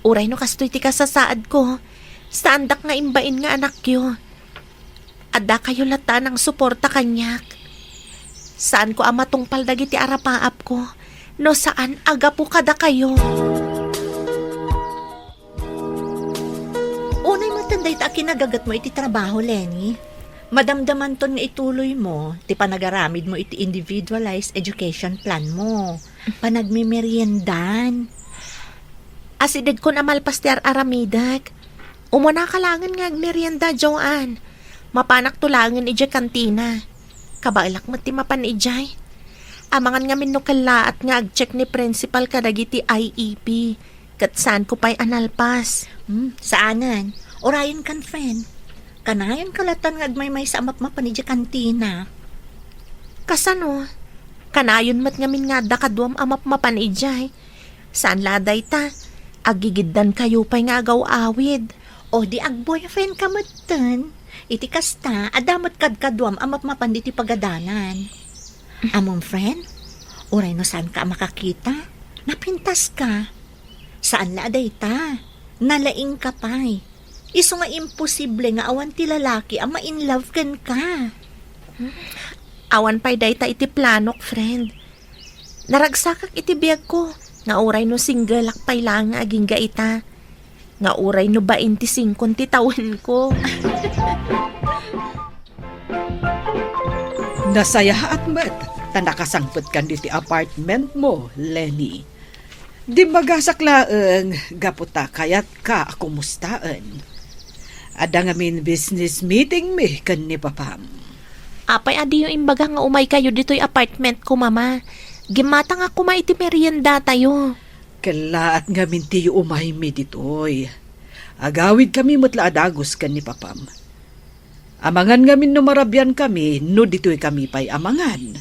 Uray no kastoy ti kasasaadko, saandak nga imbain nga anakyo. Addakayo latta a nangsuporta kaniak. Saanko a matungpal dagiti arapaapko no saan a gapu kadakayo. Unay metten dayta a kinagagetmo iti trabaho, Lenny. Madamdamanton nga ituloymo ti panagaramidmo iti individualized education plan mo. Panagmemeriendan. Asidegkon a malpas ti ar-aramidek. Umunaka laengen nga agmerienda, Joanne. Mapanakto laengen idiay kantina. Kabaelak met ti mapan idiay. Amangan ngamin no kellaat nga ag-check ni principal kadagiti I E P, ket saanko pay a nalpas. Hmm, saanen. Urayenkan, friend. Kanayonka latan nga agmaymaysa a mapmapan idiay kantina. Kasano? Kanayon met ngamin nga adda kaduam a mapmapan idiay. Saan la a dayta, aggigiddankayo pay nga agaw-awid. O di agboyfriendka metten. Iti kasta, adda met kadkaduam a mapmapan ditoy pagadalan. Ammom, friend, uray no saanka a makakita, napintaska. Saan la a dayta, nalaingka pay. Isu nga imposible nga awan ti lalaki a ma-in love kenka. Awan pay dayta iti planok, friend. Naragsakak iti biagko, nga uray no singgelak pay laeng nga agingga ita, nga uray no bainti singkon ti tawenko. Nasayaat met ta nakasangpetkan ditoy apartment mo, Lenny. Dimmagasak laeng gapu ta kayatka a kumustaen. Adda ngamin business meeting mi ken ni Papam. Apay a diyo imbaga nga umaykayo ditoy apartment ko, Mama? Gimmatangak koma iti meriendatayo. Kellaat ngamin ti umaymi ditoy. Agawidkami met la a dagus ken ni Papam. Amangan ngamin no marabiankami no ditoykami pay amangan.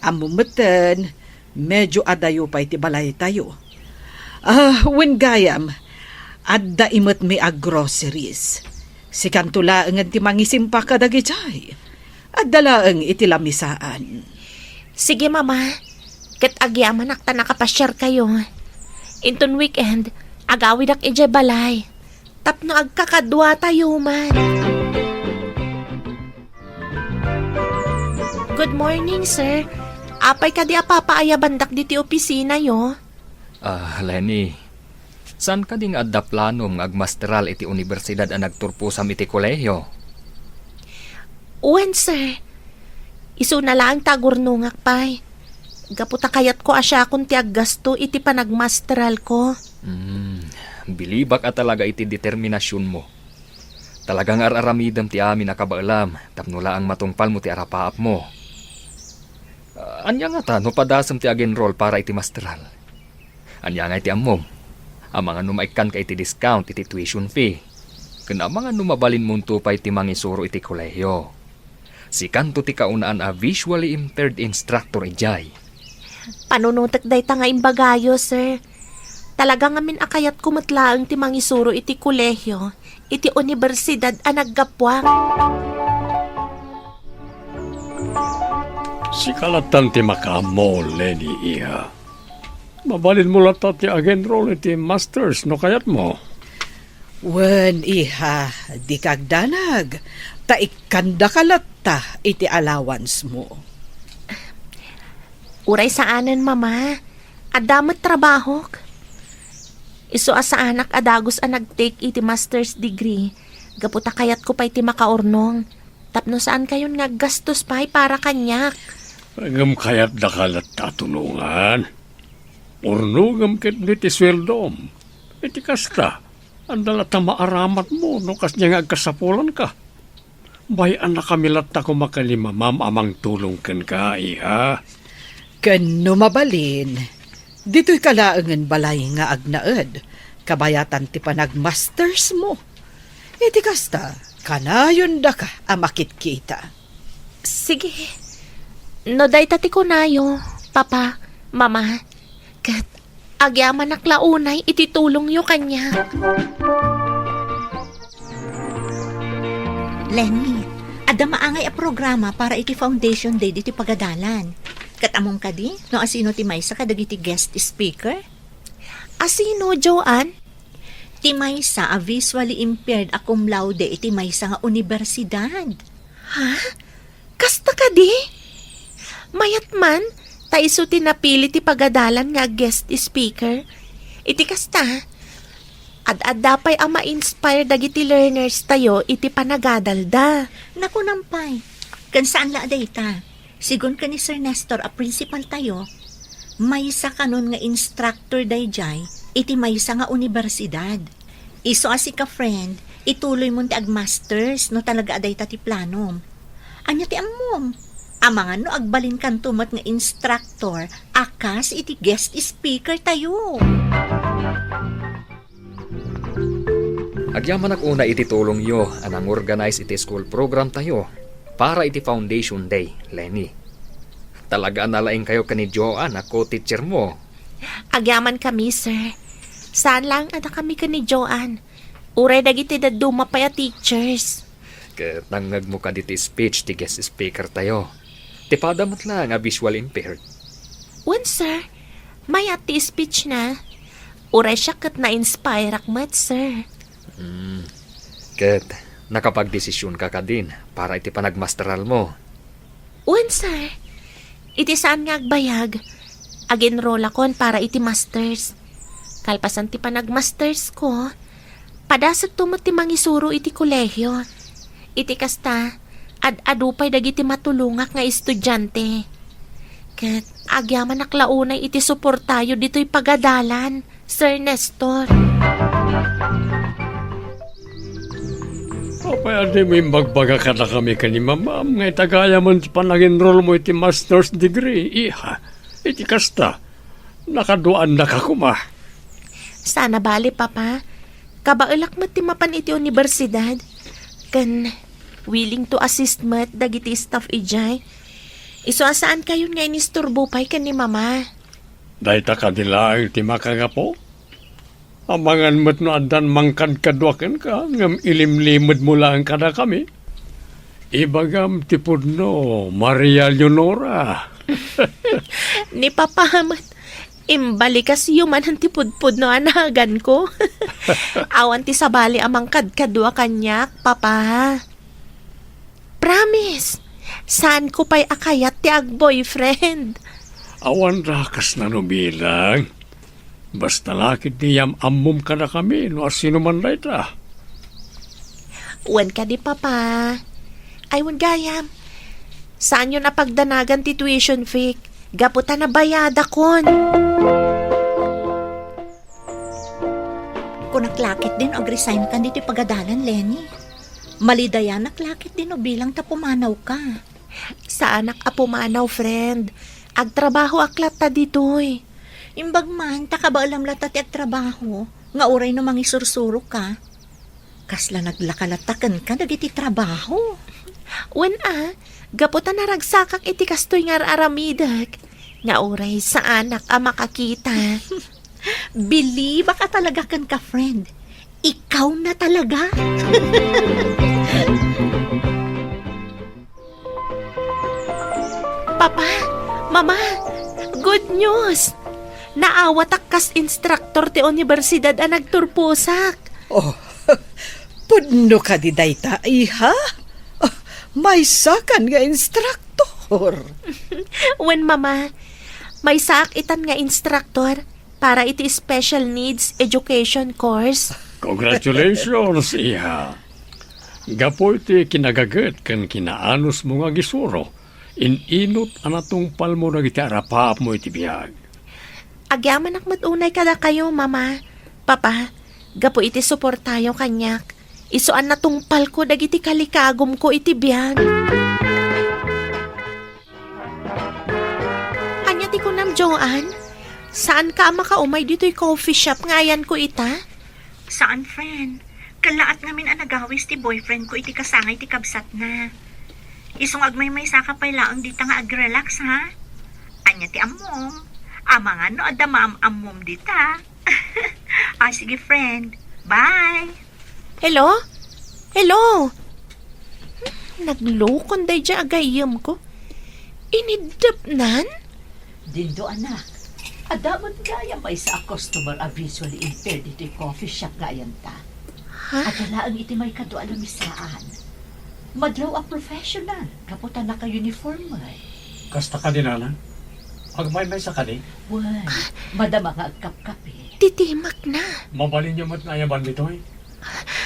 Ammom metten, medyo adayo pay ti balaytayo. Ah, wen gayam, adda imetmi a groceries. Sikanto laengen ti mangisimpa kadagijay. Adda laeng iti lamisaan. Sige, Mama. Ket agyamanak ta nakapasiarkayo. Inton weekend, agawidak idiay balay. Tapno agkakaduatayo man. Good morning, sir. Apay kadi a papaayabandak ditoy opisinayo? Ah, Lenny, saan kadi nga adda planom nga agmasteral iti universidad a nagturposam iti kolehio? Wen, sir. Isuna laeng ta agurnongak pay. Gapu ta kayatko a siakon ti aggasto iti panagmasteralko. Hmm, bilibak a talaga iti determinasionmo. Talaga nga ar-aramidem ti amin a kabaelam tapno laeng matungpalmo ti arapaapmo. Ah, ania ngata no padasem ti ag-enroll para iti masteral? Ania nga iti ammom? Amangan no maikkanka iti discount iti tuition fee. Ken amangan no mabalinmonto pay ti mangisuro iti kolehio. Sikanto ti kaunaan a visually impaired instructor idiay. Panunotek dayta nga imbagayo, sir. Talaga ngamin a kayatko met laeng ti mangisuro iti kolehio, iti universidad a naggapuak. Sika lattan ti makaammo, Lenny, iha. Mabalinmo latta ti ag-enroll iti masters no kayatmo. Wen, iha, dika agdanag, ta ikkandaka latta iti allowance mo. Uray saanen, Mama. Adda met trabahok. Isu a saanak a dagus a nag-take iti master's degree, gapu ta kayatko pay ti makaurnong, tapno saankayon nga aggastos pay para kaniak. Ngem kayatdaka latta a tulongan. Urnongem ketdi ti sueldom. Iti kasta, adda latta maaramatmo no kasdiay nga agkasapulanka. Bay-annakami latta koma ken ni Mamam a mangtulong kenka, iha. Ken no mabalin, ditoyka laengen balay nga agnaed, kabayatan ti panagmastersmo. Iti kasta, kanayondaka a makitkita. Sige. No dayta ti kunayo, Papa, Mama, ket agyamanak la unay iti tulongyo kaniak. Lenny, adda maangay a programa para iti Foundation Day ditoy pagadalan. Ket ammom kadi no asino ti maysa kadagiti guest speaker? Asino, Joanne? Ti maysa a visually impaired a cum laude iti maysa nga universidad. Ha? Kasta kadi? Mayat man, ta isu ti napili ti pagadalan nga guest speaker. Iti kasta, ad-adda pay a ma-inspire dagiti learners tayo iti panagadalda. Nakunam pay, ken saan la a dayta. Sigun ken ni Sir Nestor a principal tayo, maysa kanon nga instructor daydiay iti maysa nga universidad. Isu a sika, friend, ituloymon ti agmasters no talaga a dayta ti planom. Ania ti ammom? Amangan no agbalinkanto met nga instructor a kas iti guest speaker tayo. Agyamanak unay iti tulongyo a nangorganize iti school program tayo para iti Foundation Day, Lenny. Talaga a nalaingkayo ken ni Joanne a co-teacher mo. Agyaman kami, sir. Saan laeng a dakami ken ni Joanne. Uray dagiti dadduma pay a teachers. Ket nangngegmo kadi ti speech ti guest speaker tayo. Ti pada met la nga visual impaired. Wen, sir. Mayat ti speech na. Uray siak ket na-inspireak met, sir. Hmm. Ket nakapagdesisyonka kadin para iti panagmasteralmo? Wen, sir. Iti saan nga agbayag, Ag-enrollakon para iti masters. Kalpasan ti panagmastersko, padasekto met ti mangisuro iti kolehio. Iti kasta, ad-adu pay dagiti matulongak nga estudiante. Ket agyamanak la unay iti suportayo ditoy pagadalan, Sir Nestor. Apay a dimo imbagbaga kadakami ken ni Mamam nga itagayamen ti panag-enrollmo iti master's degree, iha? Iti kasta, nakaduaannaka koma. Saan a bali, Papa. Kabaelak met ti mapan iti universidad. Ken willing to assist met dagiti staff idiay. Isu a saankayon nga inisturbo pay ken ni Mama. Dayta kadi laeng ti makagapu? Amangan met no addan mangkadkadua kenka, ngem ilimlimedmo laeng kadakami. Ibagam ti pudno, Maria Leonora. Ni Papa met, imbalikasyo manen ti pudpudno a naganko. Awan ti sabali a mangkadkadua kaniak, Papa. Promise, saanko pay a kayat ti ag-boyfriend. Awan ra kasla no bilang. Basta la ketdi yam-ammom kadakami no asinoman dayta. Wen kadi, Papa. Ay, wen gayam. Saanyon a pagdanagan ti tuition fee gapu ta nabayadakon. Kunak la ketdin ag-resign kan ditoy pagadalan, Lenny. Malidayanak la ketdin no bilang ta pumanawka. Saanak a pumanaw, friend. Agtrabahoak latta ditoy. Imbag man, ta kabaelam latta ti agtrabaho, nga uray no mangisursuroka. Kasla naglaka latta kenka dagiti trabaho. Wen a, gapu ta naragsakak iti kastoy nga ar-aramidek, nga uray saanak a makakita. Bilibak a talaga kenka, friend. Ikaw na talaga. Papa, Mama, good news! Naawatak kas instructor ti universidad a nagturposak. Oh, pudno kadi dayta, iha? Oh, maysakan nga instructor. Wen, Mama, maysaak itan nga instructor para iti special needs education course. Congratulations, iha. Gapu iti kinagaget ken kinaanusmo nga agisuro, in-inut a natungpalmo dagiti arapaapmo iti biag. Agyamanak met unay kadakayo, Mama, Papa, gapu iti suportayo kaniak. Isu a natungpalko dagiti kalikagumko iti biag. Ania ti kunam, Joanne? Saanka a makaumay ditoy coffee shop nga ayanko ita? Saan, friend. Kellaat ngamin a nagawis ti boyfriend ko iti kasangay ti kabsatna. Isu nga agmaymaysaka pay laeng dita nga agrelax, ha? Ania ti ammom? Amangan no adda maam-ammom dita. Ah, sige, friend. Bye! Hello? Hello? Hmm, naglukon daydiay a gayyemko. Iniddepnan? Dindo, anak. Adda met gayam maysa a customer a visually impaired ditoy coffee shop nga ayanta. Ha? Adda laeng iti maikadua a lamisaan. Madlaw a professional, gapu ta naka-uniform met. Kasta kadi, nanang? Agmaymaysa kadi? Wen, madama nga agkapkapi. Titimakna. Mabalinyo met nga ayaban ditoy?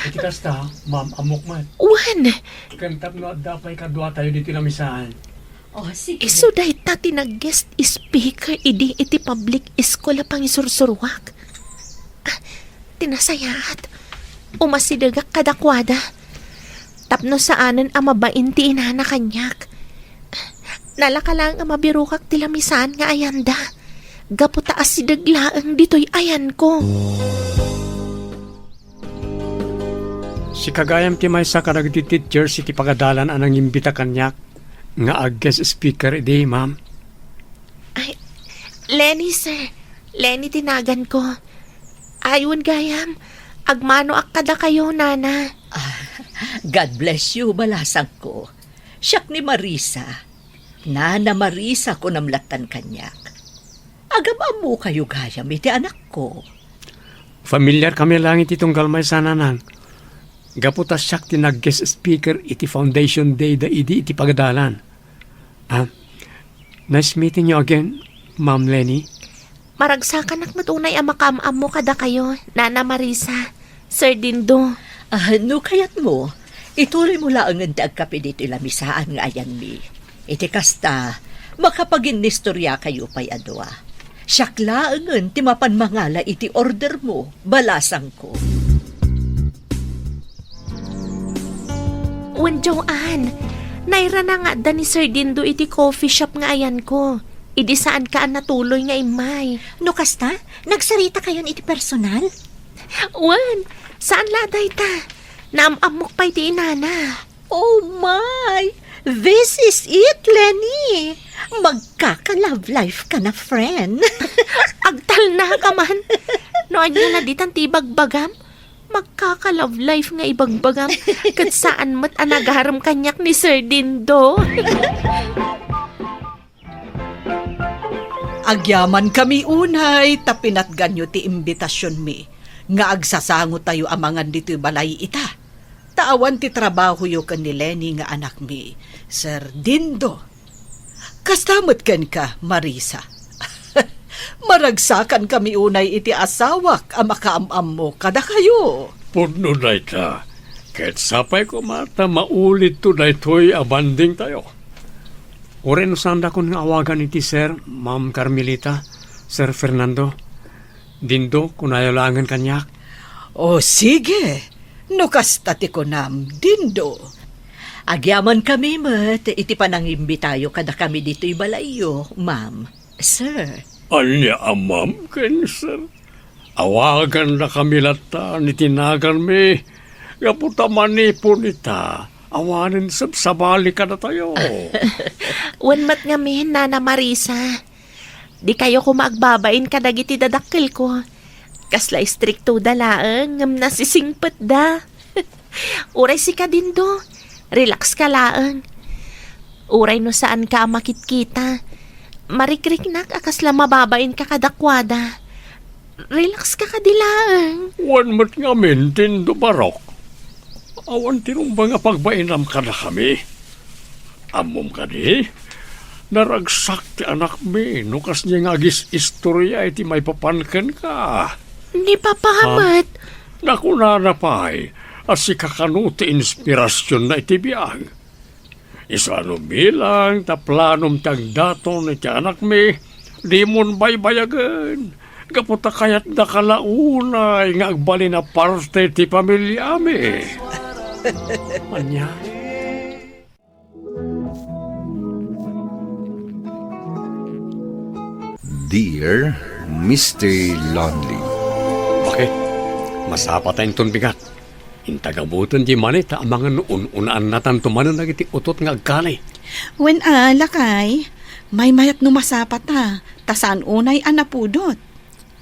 Iti kasta, maam-ammok met. Wen. Ken tapno adda pay kaduatayo ditoy lamisaan. Oh, sige. Isu dayta ti nag-guest speaker idi iti public school a pangisursuruak. Ah, ti nasayaat, umasidegak kadakuada. Tapno saanen a mabain ti inana kaniak. Nalaka laeng a mabirokak ti lamisaan nga ayanda, gapu ta asideg laeng ditoy ayanko. Sika gayam ti maysa kadagiti teachers iti pagadalan a nangimbita kaniak nga ag-guest speaker idi, ma'am. Ay, Lenny, sir. Lenny ti naganko. Ay, wen gayam, agmanoak kadakayo, nana. Ah, God bless you, balasangko. Siak ni Marisa. Nana Marisa, kunam lattan kaniak. Agam-ammokayo gayam iti anakko. Familiar kami laeng iti tunggal maysa, nanang. Gapu ta siak ti nag-guest speaker iti foundation day da idi iti pagadalan. Ah, nice meeting you again, Ma'am Leni? Maragsakanak met unay a makaam-ammo kadakayo, Nana Marisa, Sir Dindo. Ah, no kayatmo, ituloymo laengen ti agkape ditoy lamisaan nga ayanmi. Iti kasta, makapaginnistoriakayo pay a dua. Siak laengen ti mapan mangala iti ordermo, balasangko. Wen, Joanne, nairana nga adda ni Sir Dindo iti coffee shop nga ayanko. Idi saanka a natuloy nga immay. No kasta, nagsaritakayon iti personal? Wen, saan la a dayta. Naam-ammok pay ti inana. Oh my! This is it, Leni! Magkaka-love life ka na, friend. Agtalnaka man. No ania la ditan ti ibagbagam? Magkaka-love life nga ibagbagam. Ket saan met a nagarem kaniak ni Sir Dindo. Agyamankami unay ta pinatganyo ti imbitasionmi nga agsasangotayo a mangan ditoy balay ita. Ta awan ti trabahoyo ken ni Leni nga anakmi, Sir Dindo. Kasta met kenka, Marisa. Maragsakankami unay iti asawak a makaam-ammo kadakayo. Pudno dayta, ket sapay koma ta maulidto daytoy a bandingtayo. Uray no saandakon nga awagan iti Sir, Ma'am Carmelita, Sir Fernando, Dindo, kunayo laengen kaniak. O, sige. No kasta ti kunam, Dindo. Agyamankami met iti panangimbitayo kadakami ditoy balayyo, ma'am, sir. Ania a ma'am ken sir? Awagandakami latta iti naganmi, gapu ta manipon ita, awanen sabsabali kadatayo. Wen met ngamin, Nana Marisa. Dikayo koma agbabain kadagiti dadakkelko. Kasla istriktoda laeng ngem nasisingpetda. Uray sika, Dindo, relax ka laeng. Uray no saanka a makitkita, marikriknak a kasla mababainka kadakuada. Relax ka kadi laeng. Wen met ngamin, Dindo Barok. Awan ti rumbeng a pagbainam kadakami. Ammom kadi, naragsak ti anakmi no kasdiay nga agis-istoria iti maipapan kenka. Ni Papa Ha? met. Nakunana pay a sika kano ti inspirasionna iti biag. Isu a no bilang ta planom ti agdaton iti anakmi, dimon baybayagen. Gapu ta kayatdaka la unay nga agbalin a parte ti pamiliami. Ania? Dear Mister Lonely. Bakit? Masapata inton bigat. Intagamoten di manita a mangan no un-unaannatanto manen dagiti utot nga agkali. Wen a, lakay, maymayat no masapata, ta saan unay a napudot.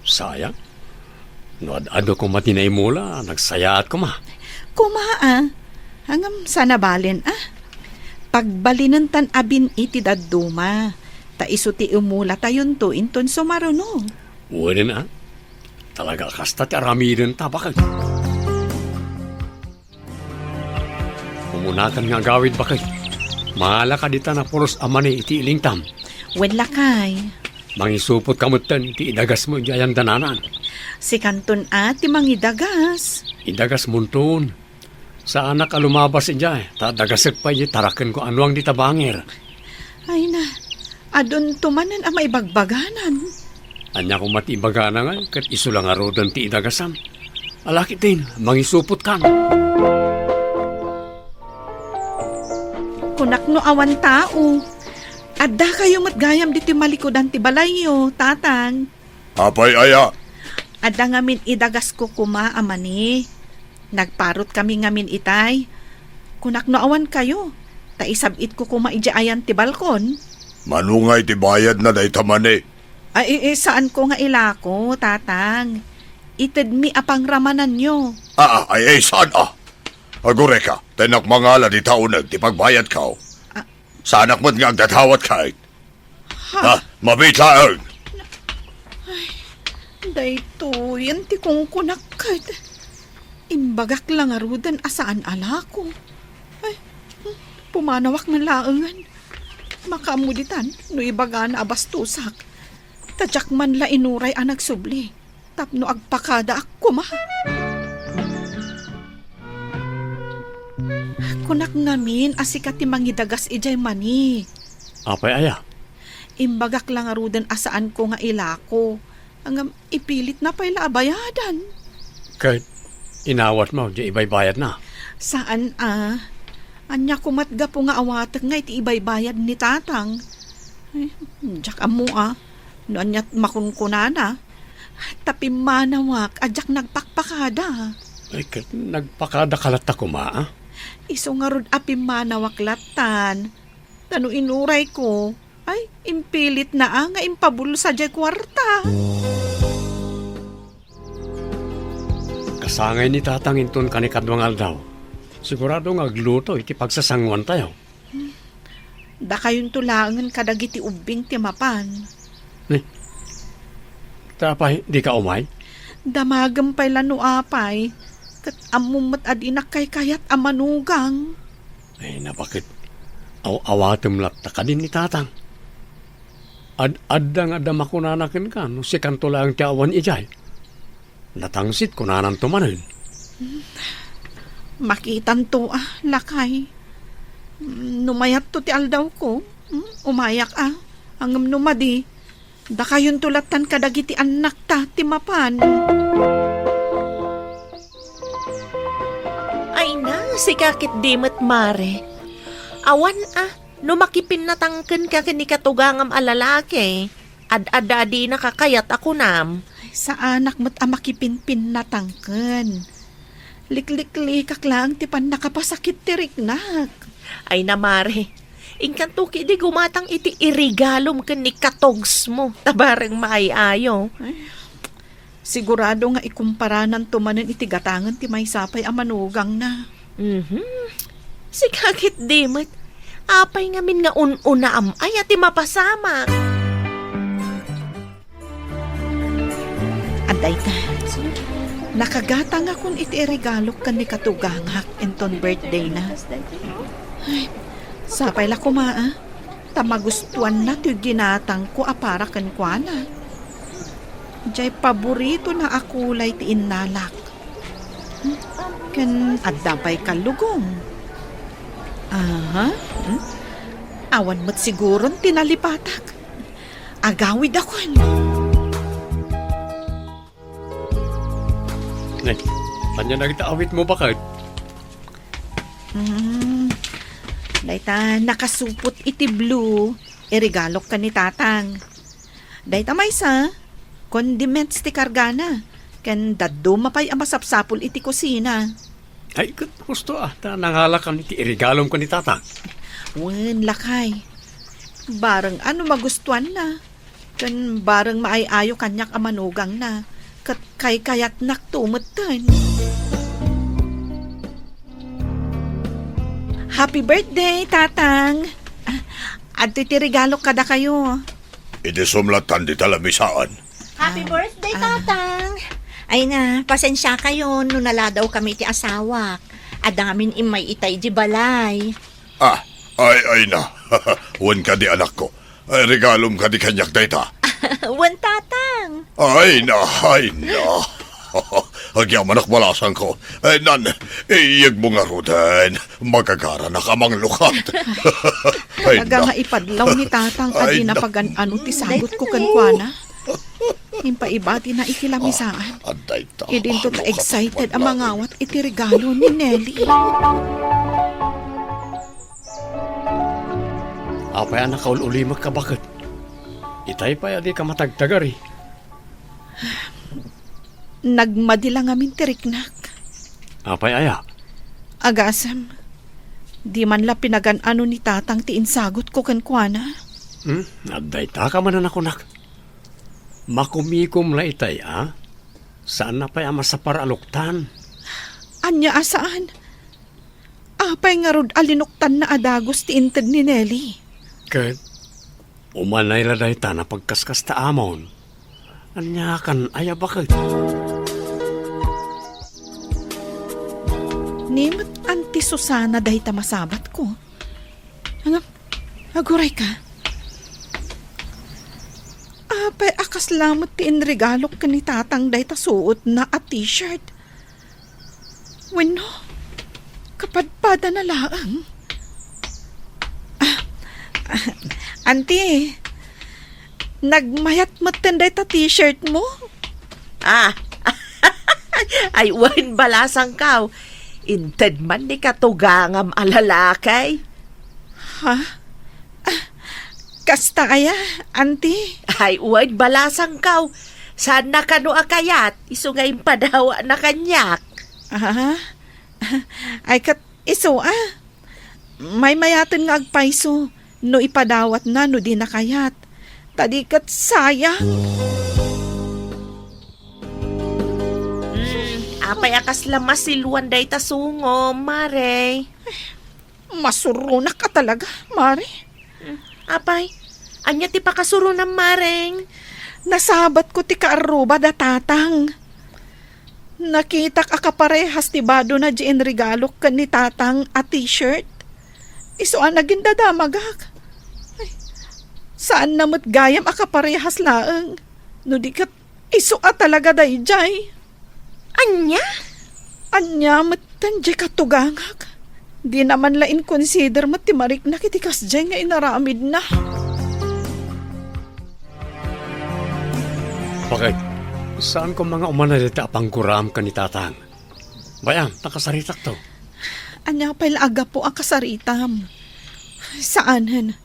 Sayang. No ad-adu koma ti naimula, nagsayaat koma. Koma a, ngem saan a balen a. Pagbalinentan a bin-i ti dadduma, ta isu ti imulatayonto inton sumaruno. Wen a, talaga a kasta ti aramidenta, bakit? Umunakan nga agawid, bakit? Mangala ka dita napulos a mani iti ilingtam. Wen lakay. Mangisupot ka metten iti idagasmo idiay ayan da nanan. Sikanton a ti mangidagas. Idagasmonton. Saanak a lumabas idiay, ta dagasek pay idiay tarakenko a nuang dita bangir. Ay na, adunto manen a maibagbaganan. Ania koma ti ibagana ngay, ket isu la ngaruden ti idagasam. Ala ketdin, mangisupotkan. Kunak no awan tao. Addakayo met gayam ditoy malikudan ti balayyo, Tatang. Apay aya? Adda ngamin idagasko koma a mani. Nagparot kami ngamin itay. Kunak no awan kayo, ta isab-itko koma idiay ayan ti balkon. Mano ngay ti bayadna dayta mani? Ay, i-, i-, saanko nga ilako, Tatang. Itedmi a pangramananyo. Aa, ay, ay, saan a? Agureka, ta innak mangala dita uneg ti pagbayadko. Ah. Saanak met nga agdadawat kayt. Ha? Ha? Mabit laeng! Ay, daytoyen ti kunkunak ket imbagak la ngaruden a saan a lako. Ay, pumanawak man laengen. Makaammo ditan no ibagana a bastosak. Ta diak man la inuray a nagsubli tapno agpakadaak koma. Kunak ngamin a sika ti mangidagas idiay mani. Apay aya? Imbagak la ngaruden a saanko nga ilako. Ngem ipilitna pay la a bayadan. Ket inawatmo diay ibaybayadna? Saan a. Ania koma't gapu nga awatek nga iti ibaybayad ni Tatang? Eh, diak ammo a. No ania't makunkunana, ta pimmanawak a diak nagpakpakada. Ay, ket nagpakadaka latta koma, a? Isu ngarud a pimmanawak lattan. Ta no inurayko, ay, impilitna a nga impabulsa diay kuarta. Kasangay ni Tatang inton kanikadua nga aldaw. Sigurado nga agluto iti pagsasanguantayo. Dakayonto laengen kadagiti ubbing ti mapan. Ni, ta apay, dika umay? Damagem pay la no apay, ket ammom met a dinak kaykayat a manugang. Ay, nabaket. Aw-awatem latta kadi ni Tatang. Ad-adda nga adda makunana kenka no sikanto laeng ti awan idiay. Natangsit kunananto manen. Makitanto a, lakay. No mayatto ti aldawko, hmm, umayak a. Ngem no madi, dakayonto lattan kadagiti annakta ti mapan. Ay na, sika ketdi met, Mare. Awan a, no makipinnatangkenka ken ni katugangam a lalaki, ad-adda a dinaka kayat a kunam. Ay, saanak met a makipinnatangken. Likliklikak laeng ti pannakapasakit ti riknak. Ay na, Mare, inkanto ketdi gumatang iti iregalom ken ni katogsmo, ta bareng maay-ayo. Ay, sigurado nga ikumparananto manen iti gatangen ti maysa pay a manugangna. Mhm. Sika ketdi met. Apay ngamin nga un-unaam aya ti mapasamak? Adda ita. Nakagatangakon iti iregalok ken ni katugangak inton birthday na. Ay, sapay la koma, a. Ta magustuanna ti ginatangko a para kenkuana. Diay paboritona a kulay ti innalak. Hmm? Ken adda pay kallugong. Aha. Hmm? Awan met siguron ti nalipatak. Agawidakon. Ne, ania dagiti awitmo, baket? Hmm. Dayta nakasupot iti blue, iregalok ken ni Tatang. Dayta maysa, condiments ti kargana, ken dadduma pay a masapsapul iti kusina. Ay, ket husto a, ta nangalakan iti iregalom ken ni Tatang. Wen, lakay. Bareng a no magustuanna, ken bareng maay-ayo kaniak a manugangna, ket kaykayatnakto metten. Happy birthday, Tatang! Ah, adtoy ti regalok kadakayo. Idi sumlatan dita lamisaan. Happy Ah, birthday, ah. Tatang! Ay na, pasensiakayon no naladawkami ti asawak. Adda ngamin immay ita idi balay. Ah, ay, ay na. Wen kadi, anakko. Ay, regalom kadi kaniak dayta. Wen, Tatang. Ay na, ay na. Agyamanak balasangko. Ay, nan, iyegmo ngaruden. Magagaranak a manglukat. Ay, Talaga na. nga ipadlaw ni Tatang a Ay, di na. napagan-ano ti sagot ko kenkuana. Impaibatina iti lamisaan. Ah, adda ita. Idinto ta Ano ka excited a pagmamagay? mangawat iti regalo ni Nelly. Apay a nakaul-ulimek ka, baket? Itay pay a dika matagtagari. Nagmadi la ngamin ti riknak. Apay aya? Agasem, di man la pinagan-ano ni Tatang ti insagot ko kenkuana. Hmm? Adda ita ka manen a kunak. Makumikom la itay, a? Saanna pay a masapar a luktan. Ania a saan? Apay ngarud a linuktanna a dagus ti inted ni Nelly? Ket umanay la dayta napagkaskasta amon. Ania kan aya, baket? Ni met Auntie Susana dayta masabatko. Ngem, aguray ka. Apay a Kasla met ti inregalok ken ni Tatang dayta suotna a t-shirt. Wenno, kapadpadana laeng. Ah, ah, Auntie, nagmayat metten dayta t-shirt mo? Ah, ay, wen, balasangkaw. Inted man ni katugangam a lalaki. Ha? Ah, kasta aya, Auntie? Ay, wen, balasangkaw. Saanna kano a kayat, isu nga impadawatna kaniak. Ah? Ay, ket isu, ah? Maymayaten nga agpayso no ipadawatna no dina kayat. Ta di ket sayang. Hmm, apay a kasla masiluan dayta sungom, Mare? Masuronak a talaga, Mare. Hmm, apay, ania ti pakasuronam, Mareng? Nasabatko ti kaarruba da Tatang. Nakitak a kaparehas ti badona diay inregalok ken ni Tatang a t-shirt. Isu a nagindadamagak. Ay, saanna met gayam a kaparehas laeng. No di ket isu a talaga daydiay. Ania? Ania metten diay katugangak? Dina man la inconsider met ti mariknak iti kasdiay nga inaramidna. Bakit? Saan ko nga umana dita a pangguram ken ni Tatang? Bay-am, ta kasaritakto. Ania pay la a gapu a kasaritam? Saanen.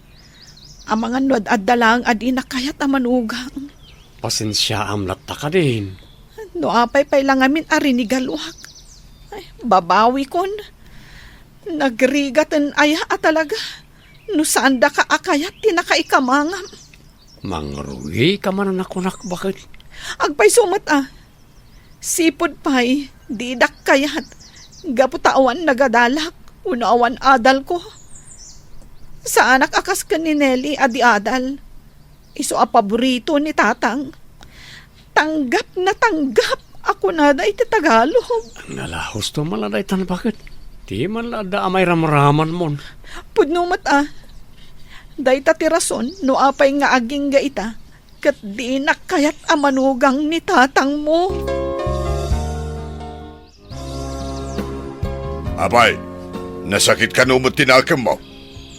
Amangan no ad-adda laeng a dinak kayat a manugang. Pasensiaam latta kadin. No apay pay la ngamin a rinigaluak. Ay, babawikon. Nagrigaten aya a talaga. No saan daka a kayat ti nakaikamangam. Mangrugi ka man a nakunak, bakit? Agpayso met a. Sipud pay, didak kayat. Gapu ta awan nagadalak, wenno awan adalko. Saanak a kas ken ni Nelly a di adal. Isu a paborito ni Tatang. Tanggap na tanggap a kunada iti Tagalog. Nala, husto man la daytan, bakit? Di man la adda a mairamramanmon. Pudno met a. Dayta ti rason no apay nga agingga ita, ket dinak kayat a manugang ni Tatangmo. Apay, nasakit kano met ti nakemmo?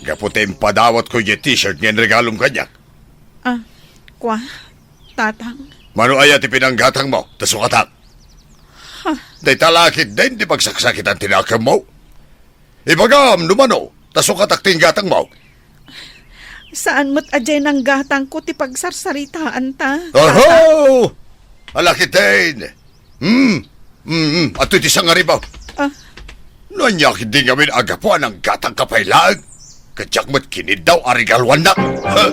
Gapu ta impadawatko diay t-shirt nga inregalom kaniak. Ah, kua, Tatang. Mano aya ti pinanggatangmo? Ta sukatak. Ha? Dayta la ketdin ti pagsaksakitan ti nakemmo. Ibagam no mano, ta sukatak ti inggatangmo. Saan met a diay nanggatangko ti pagsarsaritaanta, Tatang. Aho! Ala ketdin. Hmm. Hmm, hmm. Adtoy ti sangaribaw. Ah. No ania ketdi ngamin a gapu a nanggatangka pay laeng, ket diak met kiniddaw a regaluannak. Ha?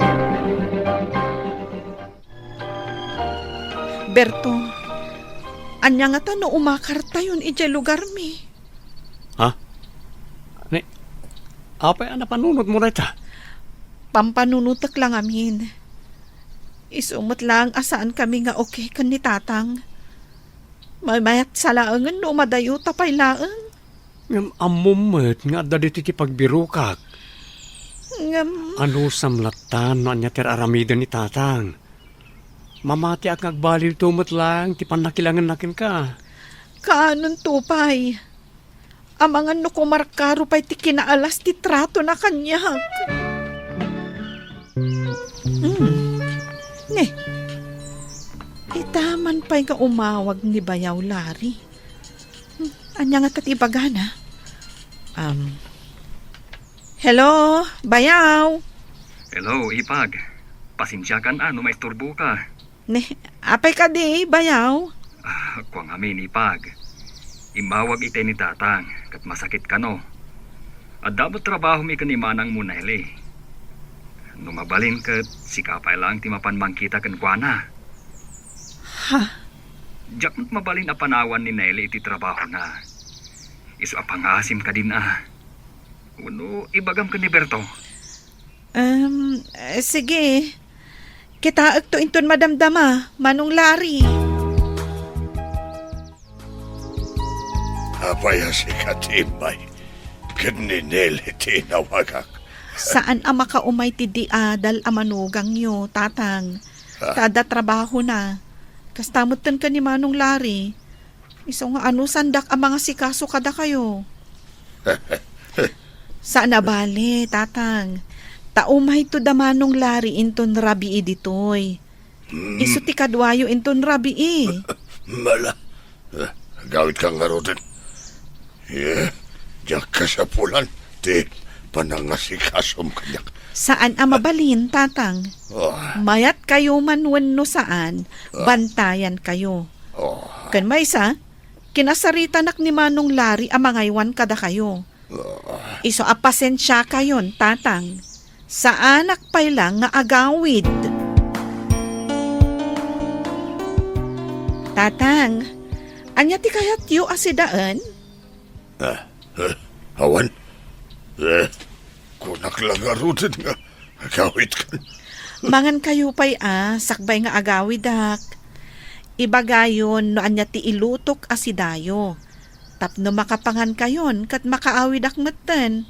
Berto, ania ngata no umakartayon idiay lugarmi? Ha? Ni, apay a napanunotmo dayta? Pampanunotek la ngamin. Isu met laeng a saankami nga okay ken ni Tatang. Maymayat sa laengen no umadayota pay laeng. Ngem ammom met nga adda ditoy ti pagbirokak. Ngem anusam latta no ania ti ar-aramiden ni Tatang? Mamatiak nga agbaliwto met laeng ti pannakilangenna kenka. Kaanonto pay. Amangan no kumarkaro pay ti kinaalas ti tratona kaniak. Hmm. Ne. Ita man pay nga umawag ni Bayaw Larry. Hmm. Ania ngata ti ibagana? Um, Hello, Bayaw? Hello, Ipag. Pasensiakan a no maisturboka. Ne, apay kadi, Bayaw? Ah, kua ngamin, Ipag. Immawag itay ni Tatang, ket masakit kano. Adda met trabahom ken ni manangmo, Nelly. No mabalin ket sika pay laeng ti mapan mangkita kenkuana. Ha? Diak met mabalin a panawan ni Nelly iti trabahona. Isu a pangaasim kadin a. Wenno ibagam ken ni Berto? Em, eh, sige. Kitaekto inton madamdama, Manong Larry. Apay a sika ti immay ken ni Nelly ti inawagak? Saan a makaumay ti di adal a manugangyo, Tatang. Ah. Ta adda trabahona. Kasta metten ken ni Manong Larry. Isu nga anusandak a mangasikaso kadakayo. Saan a bale, Tatang. Ta umayto da Manong Larry inton rabii ditoy. Hmm. Isu ti kaduayo inton rabii. Mala. Eh, agawidka ngaruden. Eh, diak kasapulan ti panangasikasom kaniak. Saan a mabalin, Tatang. Oh. Mayatkayo man wenno saan, Ah. bantayankayo. Oh. Ken maysa, kinasaritanak ni Manong Larry a mangaywan kadakayo. Ah. Isu a pasensiakayon, Tatang. Saanak pay la nga agawid. Tatang, ania ti kayatyo a sidaen? Ah, eh, awan. Eh, kunak la ngaruden nga agawidkan. Mangankayo pay a, sakbay nga agawidak. Ibagayon no ania ti ilutok a sidayo. Tapno makapangankayon ket makaawidak metten.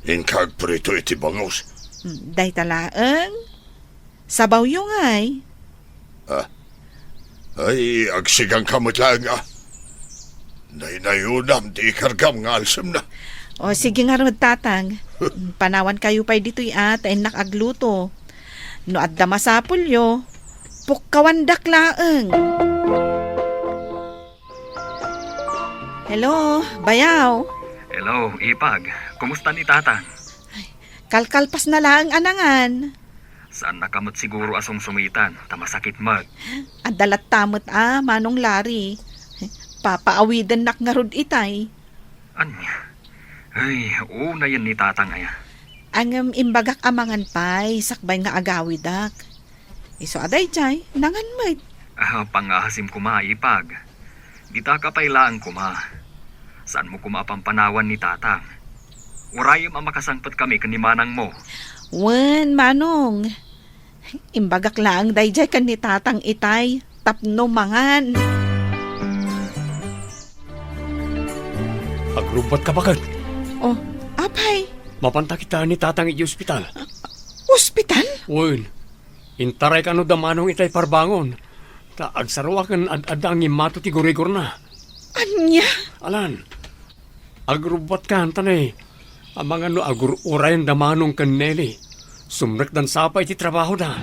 Inka agprito iti bangus. Hmm, dayta laeng. Sabawyo ngay. Ah. Ay, agsigangka met laeng a. Naynayonam ti ikargam nga alsemna. O, sige ngarud, Tatang. Panawankayo pay ditoy a, ta innak agluto. No adda masapulyo, pukkawandak laeng. Hello, bayaw. Hello, Ipag. Kumusta ni Tatang? Ay, kalkalpas na laeng a nangan. Saannaka met siguro a sumsumitan, ta masakit met. Adda latta met a, Manong Larry. Papaawidennak ngarud itay. Ania? Ay, unayen ni Tatang aya. Ngem imbagak a mangan pay, sakbay nga agawidak. Isu a daydiay, nangan met. Ah, pangasim koma, Ipag. Ditaka pay laeng koma. Saanmo koma a pampanawan ni Tatang. Urayem a makasangpet kami ken ni manangmo. Wen, Manong. Imbagak laeng daydiay ken ni Tatang itay, tapno mangan. Agrubbatka baket. Oh, apay? Mapanta kita ni Tatang iti ospital. Ospital? Wen. Intarayka no da manong itay parbangon. Ta agsaruaken ad-adda a ngimmato ti gurigorna. Ania? Alan, agrubbatkan ta ne, amangan no agur-urayen da manong ken Nelly. Sumrekdan sa pay iti trabahoda.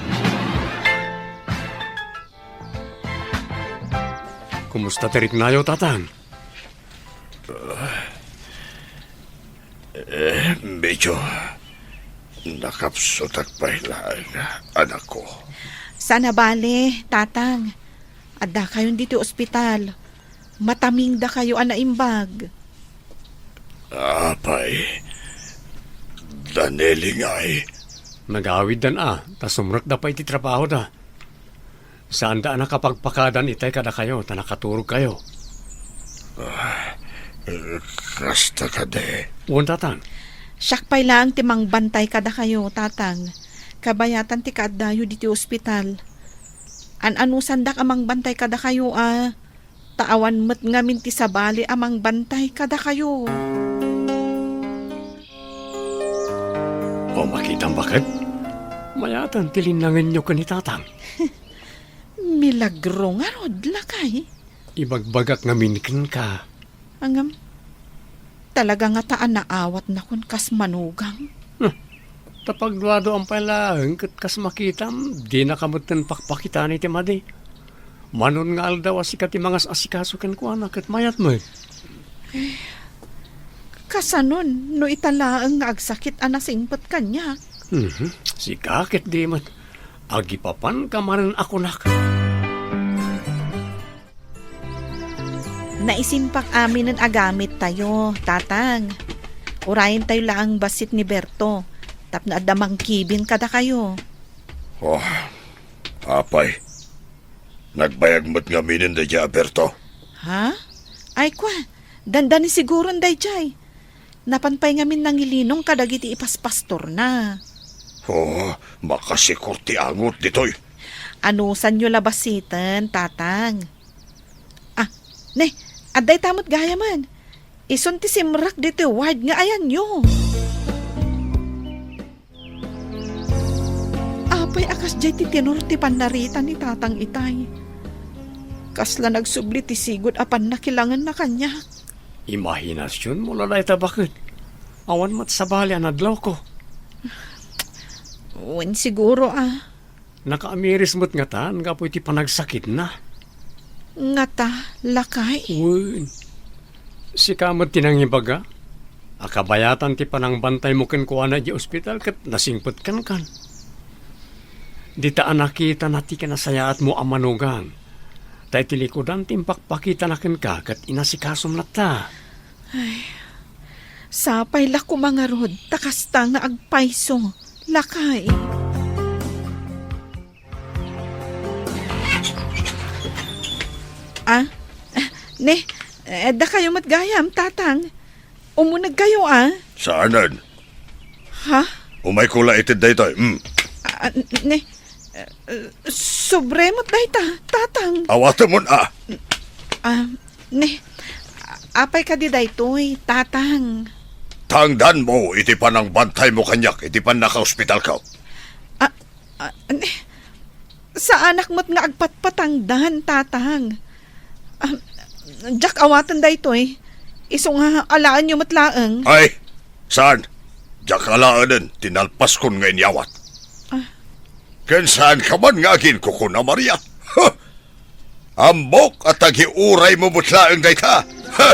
Kumusta ti riknayo, Tatang? Eh, medyo nakapsutak pay laeng, anakko. Saan a bale, Tatang. Addakayon ditoy ospital. Matamingdakayo a naimbag. Apay, da Nelly ngay? Nagawiddan a, ta sumrekda pay iti trabahoda. Saanda a nakapagpakadan itay kadakayo ta nakaturogkayo. Ah, kasta kadi. Wen, Tatang. Siak pay laeng ti mangbantay kadakayo, Tatang. Kabayatan ti kaaddayo ditoy ospital. An-anusandak a mangbantay kadakayo a, ta awan met ngamin ti sabali a mangbantay kadakayo. O, makitam baket? Mayatan ti linnangenyo ken ni Tatang. Milagro ngarud, lakay. Ibagbagak ngamin kenka. Ngem, talaga ngata a naawatnakon kas manugang. Huh. Ta pagduaduam pay laeng ket kas makitam, dinaka metten pakpakitan iti madi. Manon nga aldaw a sika ti mangas-asikaso kenkuana ket mayat met. Kasanon no ita laeng nga agsakit a nasingpet kaniak? Mhm. Sika ket di met. Agipapanka manen a kunak. Naisimpak aminen a gamittayo, Tatang. Urayentayo laeng bassit ni Berto, tapno adda mangkibin kadakayo. Oh, apay. Nagbayag met ngaminen daydiay a Berto. Ha? Ay, kwa, dandani siguron daydiay. Napan pay ngamin nangilinong kadagiti ipaspastorna. Oh, makasikor ti angot ditoy. Anusanyo la bassiten, Tatang. Ah, ne, adda ita met gayamen. Isun ti simrek ditoy ward nga ayanyo. Ah, Apay a kasdiay ti tenor ti pannarita ni Tatang itay? Kasla nagsubli ti sigud a pannakilangenna kaniak. Imahinasionmo la dayta baket. Awan met sabali a nadlawko. Wen siguro a. Nakaamiris met ngatan gapu iti panagsakitna. Ngata, lakay? Wen. Sika met ti nangibaga a kabayatan ti panangbantaymo kenkuana idiay ospital ket nasingpet kenkan. Dita a nakitana ti kinasayaatmo a manugang. Ta iti likudan ti impakpakitana kenka ket inasikasomna ta. Ay, sapay la koma ngarud ta kasta nga agpayso, lakay. Ah, ne, eh, dakayo met gayam, Tatang. Umunegkayo, ah. Saanen? Ha? Umayko la iti daytoy. Mm. Ah, ne, eh, subremot dayta, Tatang. Awatemon, ah. Ah, ne, apay kadi daytoy, Tatang? Tangdanmo iti panangbantaymo kaniak iti pannakaospitalko. Ah, ah, ne, saanak met nga agpatpatangdan, Tatang. Ah, diak awaten daytoy. Isu nga alaenyo met laeng. Ay, saan? Diak alaenen ti nalpaskon nga inyawat. Ah. Ken saanka man nga aginkukuna, Maria? Ha! Ammok a tagiuraymo met laeng dayta. Ha!